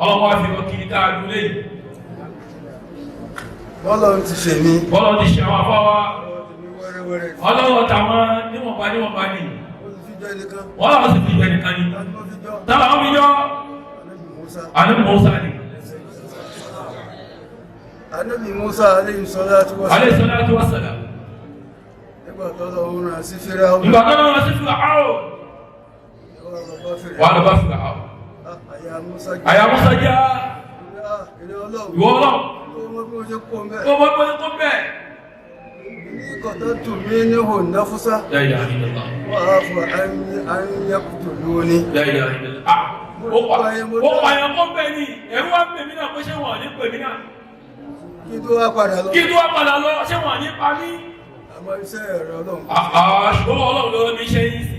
Ọlọ́run wá fi wọ́n kiri ká àdúlé yìí. Bọ́lọ́run ti ṣe mí. Bọ́lọ́run ti ṣe àwọn afáwa. Ọlọ́run tàwọn níwọ̀nba níwọ̀nba ni. Wọ́n làwọn sì fi jẹ́ nìkan ni. Táwọn àwọn fi yọ. Ànábì Mùsá ni. Ànábì Mùsá alayhi salatu wa salam. Alayhi salatu wa salam. Nígbà tó lọ rán sí Fíráúnà. Ìgbà tó lọ rán sí Fíráúnà. Wà lọ bá Fíráúnà. Àyà Àyà Mùsá já. Ìwọ Ìwọ Ọlọ́run. Kó mọ bí mo ṣe kó mbẹ́. Kó mọ bí mo ṣe kó mbẹ́. Ní kọ̀tọ́ tù mí ní hò náfúsá. La ilaha illallah. Wà á fọ àyẹ̀kùtù lóní. La ilaha illallah. Ah, ó pààyàn kó mbẹ́ ni. Ẹ̀rú wa ń pè mí náà pé ṣé wọ́n ní pè mí náà. Kí tó wá padà lọ. Kí tó wá padà lọ, ṣé wọ́n ní pa mí? Àmọ́ iṣẹ́ ẹ̀rọ Ọlọ́run. Àà ṣùgbọ́n Ọlọ́run ló rán mi iṣẹ́ yìí sí.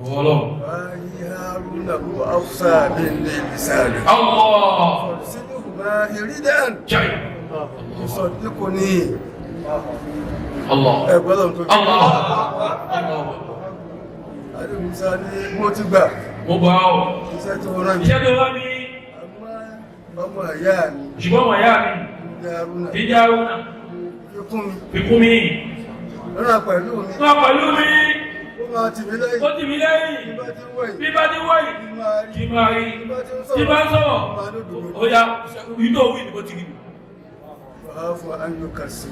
Ìwọ Ọlọ́run. Wáyé Haruna kó Hausa mi ní ìsàlẹ̀. Allah. Sínú máa ìrídàn. Jai. Ìsọ̀dínkù ní. Allah. Ẹ̀gbọ́n lọ́run tó. Allah. Àdé Musa ní mo ti gbà. Mo gbà ọ́. Iṣẹ́ tó rán mi. Iṣẹ́ tó rán mi. Àmọ́ ọmọ ìyá mi. Ṣùgbọ́n ọmọ ìyá mi. Haruna. Ti jẹ́ Haruna. Fikún mi. Fikún mi. Rán pẹ̀lú mi. Rán pẹ̀lú mi. Ó máa tì mí lẹ́yìn. Ó tì mí lẹ́yìn. Bí bá ti ń wẹ̀yìn. Bí bá ti ń wẹ̀yìn. Kí máa rí. Tí bá ń sọ̀rọ̀. Ó yá ìlú òwú ìdìbò ti rí. Wàá fún Ayọ̀ká sí i.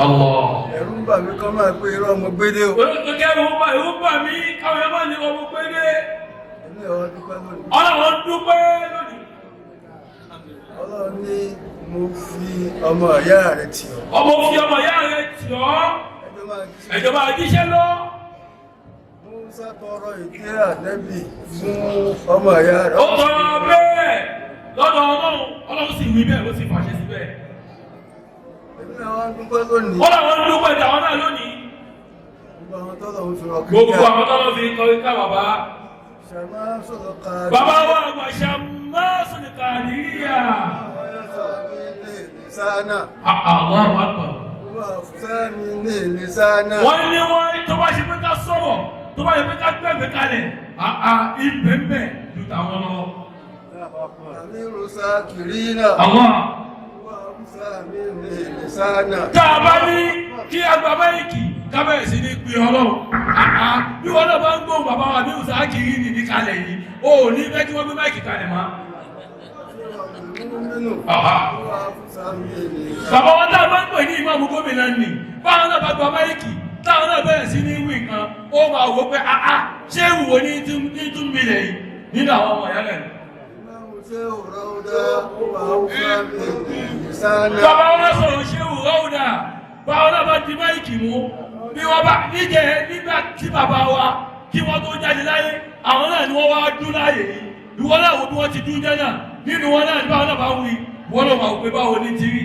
Allah. Ẹ̀rù ń bà mí kọ́ máa pé irọ́ ọmọ gbédé o. Kẹ́rù ń bà mí káwọn ẹ̀ máa ní ọmọ gbédé. Èmi ọ̀rọ̀ dúpẹ́ lónìí. Ọlọ́run dúpẹ́ lónìí. Ọlọ́run ní mo fi ọmọ ìyá rẹ̀ tì ọ́. Ọmọ fi ọmọ ìyá rẹ̀ tì ọ́. Ẹ̀jọba àjíṣẹ́ lọ. Musa tọrọ ìdí ànẹ́bì fún ọmọ ìyá rẹ̀. Ó tọrọ bẹ́ẹ̀ lọ́dọ̀ Ọlọ́run. Ọlọ́run sì wí bẹ́ẹ̀ ló sì fàṣẹ síbẹ̀. Èmi náà wá dúpẹ́ lónìí. Ọlọ́run dúpẹ́ tàwọn náà lónìí. Gbogbo àwọn tọ́lọ̀ ń fi ọkọ̀ Gbogbo àwọn tọ́lọ̀ fi kọrin ká bàbá. Ṣàmá sọ̀rọ̀ ká. Bàbá wa àgbà Ṣàmá sọ̀rọ̀ kàdíyà. Sáánà. Allahu Akbar. Wọ́n Wọ́n ní wọ́n tó bá ṣe pé ká sọ̀rọ̀ tó bá ṣe pé ká gbẹ̀gbẹ̀ kalẹ̀ àà ibẹ̀mbẹ̀ ju tàwọn lọ. Àmírù sákìrínà. Allah. Sáánà. Tá a bá ní kí agba máìkì ká bẹ̀rẹ̀ sí ní pè Ọlọ́run. Àà bí wọ́n náà bá ń gbóhùn bàbá wa Àmírù sákìrínì ní kalẹ̀ yìí, o ò ní fẹ́ kí wọ́n gbé máìkì kalẹ̀ mọ́. Bàbá wa tá a máa ń pè ní ìmáàmù gómìnà nì báwọn náà bá gba máìkì táwọn náà bẹ̀rẹ̀ sí ní wí nǹkan ó máa wò pé àá ṣé ìwò ní tún mi lẹ̀ yìí nínú àwọn ọmọ ìyá rẹ̀. Bàbá wa sọ̀rọ̀ ṣé ìwò ọ̀dà báwọn náà bá di máìkì mú bí wọ́n bá níjẹ̀ nígbà tí bàbá wa kí wọ́n tó jáde láyé àwọn náà ni wọ́n wá dún láàyè yìí ìwọ náà wo bí wọ́n ti dún jẹ́ náà nínú wọn náà ní báwọn náà bá wí wọ́n náà wà pé báwo ní ti rí.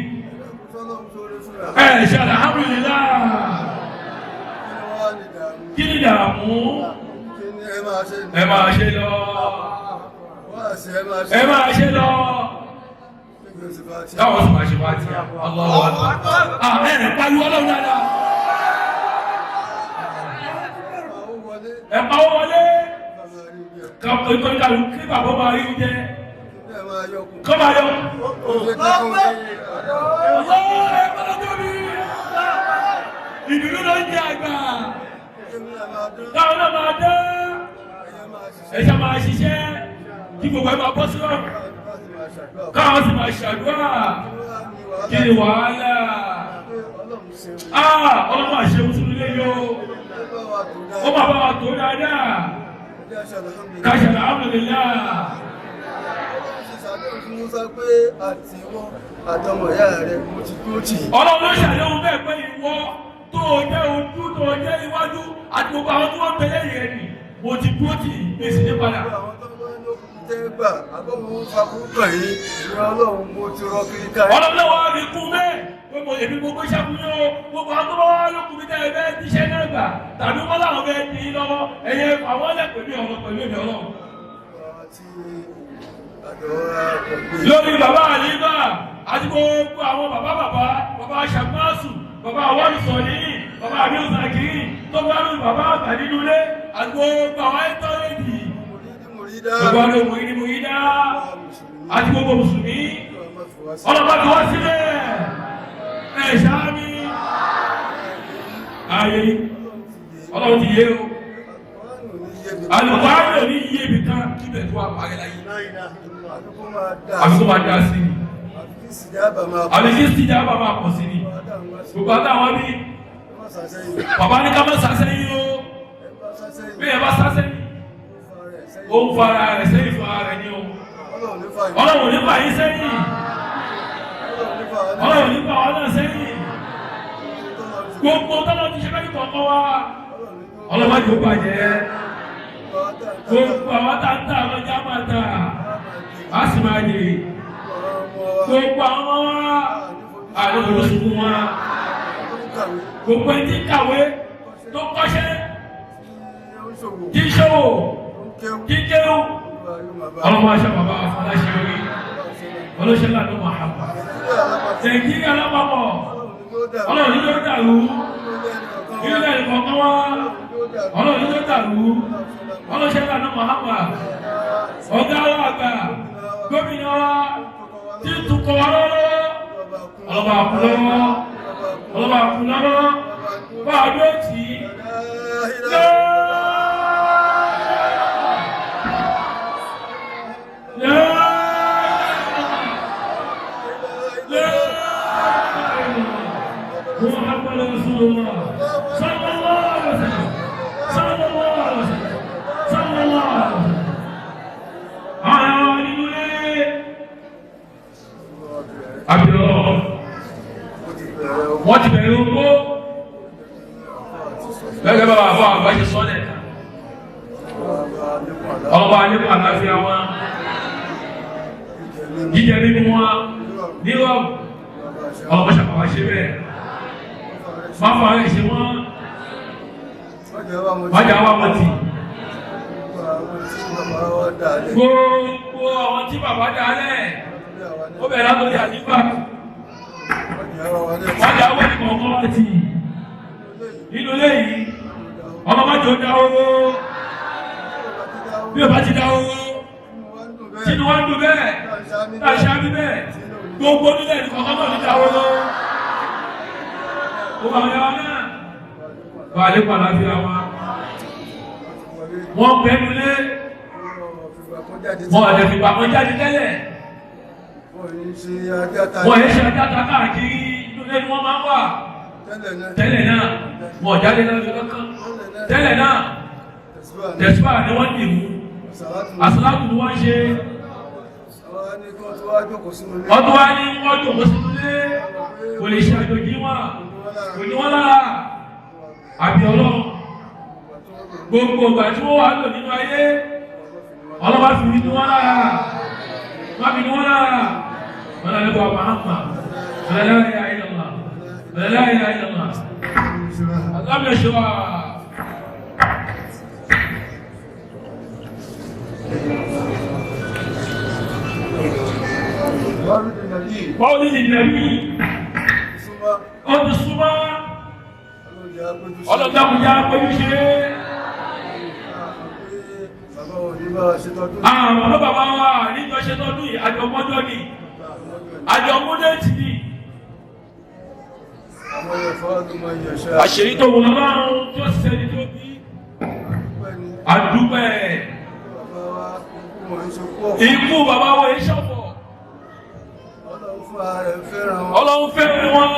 Ẹ ṣe alhamdulillah. Kí ni dààmú? Ẹ máa ṣe lọ. Ẹ máa ṣe lọ. Táwọn sì máa ṣe wá tí a. Allahu Akbar. Ẹ ẹ pariwo Ọlọ́run dáadáa. Ẹ pawó wọlé. Kí bàbá máa rí oúnjẹ. Kọ́ máa yọ. Ìdùnnú ló ń jẹ àgbà. Káwọn náà máa dán. Ẹ̀ṣẹ̀ máa ṣiṣẹ́. Kí gbogbo ẹ̀ máa bọ́ sí ọ̀run. Káwọn sì máa ṣàdúrà. Kí ni wàhálà? Ọlọ́run àṣẹ mùsùlùmí lé yó. Ó máa bá wa tó dáadáa. Káṣí alhamdulillah. Ọlọ́run ló ṣàdéhùn bẹ́ẹ̀ pé ìwọ tó o jẹ́ ojú tó o jẹ́ iwájú àti gbogbo àwọn tí wọ́n ń tẹ̀lé yẹn nì mo ti dúró tì í gbèsè ní padà. Ọlọ́run ló wá fi kún bẹ́ẹ̀ pé mo èmi gbogbo iṣẹ́ fún yín o, gbogbo àwọn tó bá wá lókun mi tẹ́lẹ̀ bẹ́ẹ̀ díṣẹ́ náà gbà tàbí wọ́n láwọn bẹ́ẹ̀ dín in lọ́wọ́ ẹ̀yẹ àwọn ẹlẹ́ pẹ̀lú ọ̀rọ̀ pẹ̀lú èmi Ọlọ́run. Lórí bàbá àlíbà àti gbogbo àwọn bàbá bàbá bàbá Ṣàmáṣù bàbá awọ́lùsọ̀ní bàbá àbíọ́sàkiri tó bá lórí bàbá àgbà nínú ilé àti gbogbo àwọn ẹ̀tọ́rẹ́dì gbogbo àwọn ọmọ ìdí àti gbogbo mùsùlùmí ọlọ́pàá ti wá sílẹ̀ ẹ̀ ṣáámi ààyè ọlọ́run ti yé o alùpàá ní iye ibi kan kíbẹ̀ tó wà parẹ́ láyé àbíkó máa dá sí ni àbíkí síjà bá máa pọ̀ sí ni gbogbo àtàwọn bí bàbá ní ká má sásẹ́yìn o bí ẹ bá sásẹ́yìn ó ń fara rẹ̀ sẹ́yìn fún ara rẹ̀ ní o ọlọ́run ní fà yín sẹ́yìn ọlọ́run ní fà wọn náà sẹ́yìn gbogbo tọ́lọ́ ti ṣe fẹ́ kọ̀ọ̀kan wa ọlọ́run má jò bàjẹ́ gbogbo àwọn tá ń tà lọ́jà máa tà á sì máa jèrè gbogbo àwọn ọmọ wa àlejò sunkún wa gbogbo ẹni tí ń kàwé tó kọ́ṣẹ́ tí ń ṣòwò tí ń kéwù ọlọ́mọ aṣọ bàbá afọláṣẹ orí olóṣèlú àdó Muhammad Nàìjíríà lápapọ̀ ọlọ́run ní ló dàrú nínú ẹ̀rí kọ̀ọ̀kan wá ọlọ́run ní ló dàrú olóṣèlú àdó Muhammad ọ̀gá wa àgbà gómìnà wa tí ń tukọ̀ wa lọ́wọ́ ọlọ́ba àkúlọ́wọ́ ọlọ́ba àkúlọ́wọ́ bá a dúró tì í محمد رسول الله صلى الله عليه وسلم صلى الله عليه وسلم صلى الله عليه وسلم àwọn nínú ilé àbíọ́ wọ́n ti bẹ̀rẹ̀ owó gẹ́gẹ́ bá bàbá àgbà ṣe sọ́lẹ̀ ọba nípa àlàáfíà wọn jíjẹ nínú wọn nírọ̀ ọmọ ṣàpàwà ṣe bẹ́ẹ̀ máa fà rẹ̀ ṣe wọ́n májà wà wọ́n ti gbogbo àwọn tí bàbá dálẹ̀ ó bẹ̀rẹ̀ látọ̀rí àdígbà májà wọ́n ní kọ̀ọ̀kan wọ́n ti nínú ilé yìí ọmọ májò dá owó bí o bá ti dá owó sínú wọn dùn bẹ́ẹ̀ láṣà bí bẹ́ẹ̀ gbogbo nílẹ̀ ní kọ̀ọ̀kan náà ní dá owó gbogbo àwọn ẹwà náà wà lẹ́kọ̀ọ́ àlàáfíà wa wọ́n bẹ́nu lé wọ́n ọ̀dẹ̀ fìgbà kan jáde tẹ́lẹ̀ wọ́n yẹ ṣe ajáta káàkiri inú ilé ni wọ́n máa ń wà tẹ́lẹ̀ náà wọ́n jáde náà lọ́kàn tẹ́lẹ̀ náà tẹ̀síwá ni wọ́n dì mú àsàlátù ni wọ́n ṣe wọ́n tó wá ní wọ́n jòkó sínú ilé kò lè ṣe àjòjì wọn kò ní wọ́n lára àbí ọlọ́run gbogbo ìgbà tí wọ́n wà lò nínú ayé ọlọ́wà fi ní wọ́n lára wọ́n fi ní wọ́n lára wọ́n lára lọ́wọ́ Muhammad wọ́n lára ilaha illallah wọ́n lára ilaha illallah alábìyàn ṣe wà. Báwo ni ìdẹ̀bí? Ó ti súnmọ́ ọlọ́dàkùnjá pẹ̀lú ṣe. Àwọn ọmọ bàbá wa níjọ ṣe tọdún yìí, àjọ mọ́jọ́ ni, àjọ múdẹ́tì ni. Àṣírí tó wù lọ́rùn tó ṣẹni tó bí. Ikú bàbá wo yìí ṣọ̀fọ̀. Ọlọ́run fún ara rẹ̀ fẹ́ràn wọn. Ọlọ́run fẹ́ràn wọn.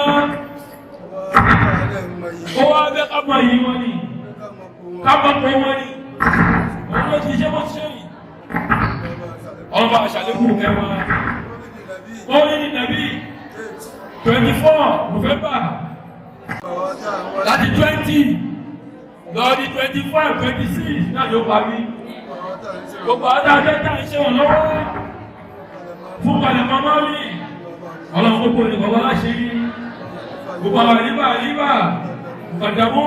Ó Ó wá wá fẹ́ ká mọ iyì wọn ni. ká mọ kó wọn. Ká mọ pé wọn ni. Òun ló ti ṣe bó ti ṣe yìí. Ọba àṣàlékún kẹwàá. Ó ní ní nàbí 24 November láti 20 lọ di 25, 26 náà yóò parí. Gbogbo adájọ́ tá à ń ṣe wọn lọ́wọ́ fún palẹ̀mọ́ mọ́lì. Ọlọ́run gbogbo ní bàbá láṣẹ rí. Gbogbo àwọn àlíbà àlíbà kọ̀dàmú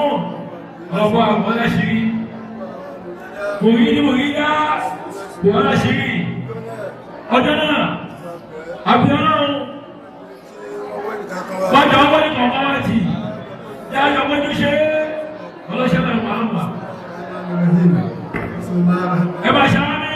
ọlọ́pọ̀ àwọn láṣẹ rí. Mòrí ní mòrí dá gbogbo láṣẹ rí. Ọjọ́ náà, àbí ọlọ́run wọ́n jọ wọ́n ní kọ̀ọ̀kan wá tì. Yáyọ mọ́jú ṣe é. Ọlọ́ṣẹ́ náà máa ń wà. Ẹ bá ṣe á ní.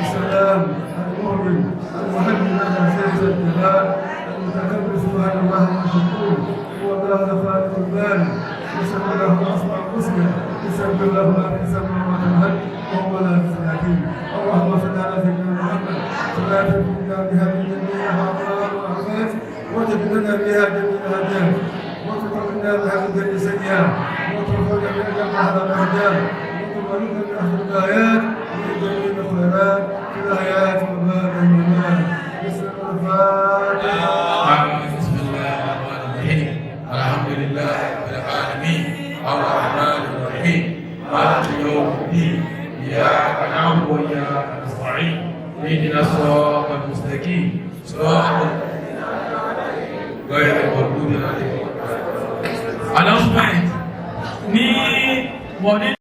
السلام المؤمن المهيمن العزيز الجلال المتكبر سبحان الله وشكور هو الله خالق الباري يسبح له الاسماء الحسنى يسبح له ما في السماوات والارض وهو العزيز الحكيم. اللهم صل على سيدنا محمد صلاة تجيبنا بها من جميع الاعمال والافات وتجعلنا بها جميع الاهداف وتطهرنا بها من كل سيئه وترفعنا بها على الاهداف وتبلغنا بها الغايات من جميع الخيرات في الحياه وبعد الممات. بسم الفاتحه. بسم الله الرحمن الرحيم. الحمد لله رب العالمين الرحمن الرحيم مالك يوم الدين إياك نعبد وإياك نستعين اهدنا الصراط المستقيم صراط غير المغضوب عليهم Announcement ní mọ̀ní.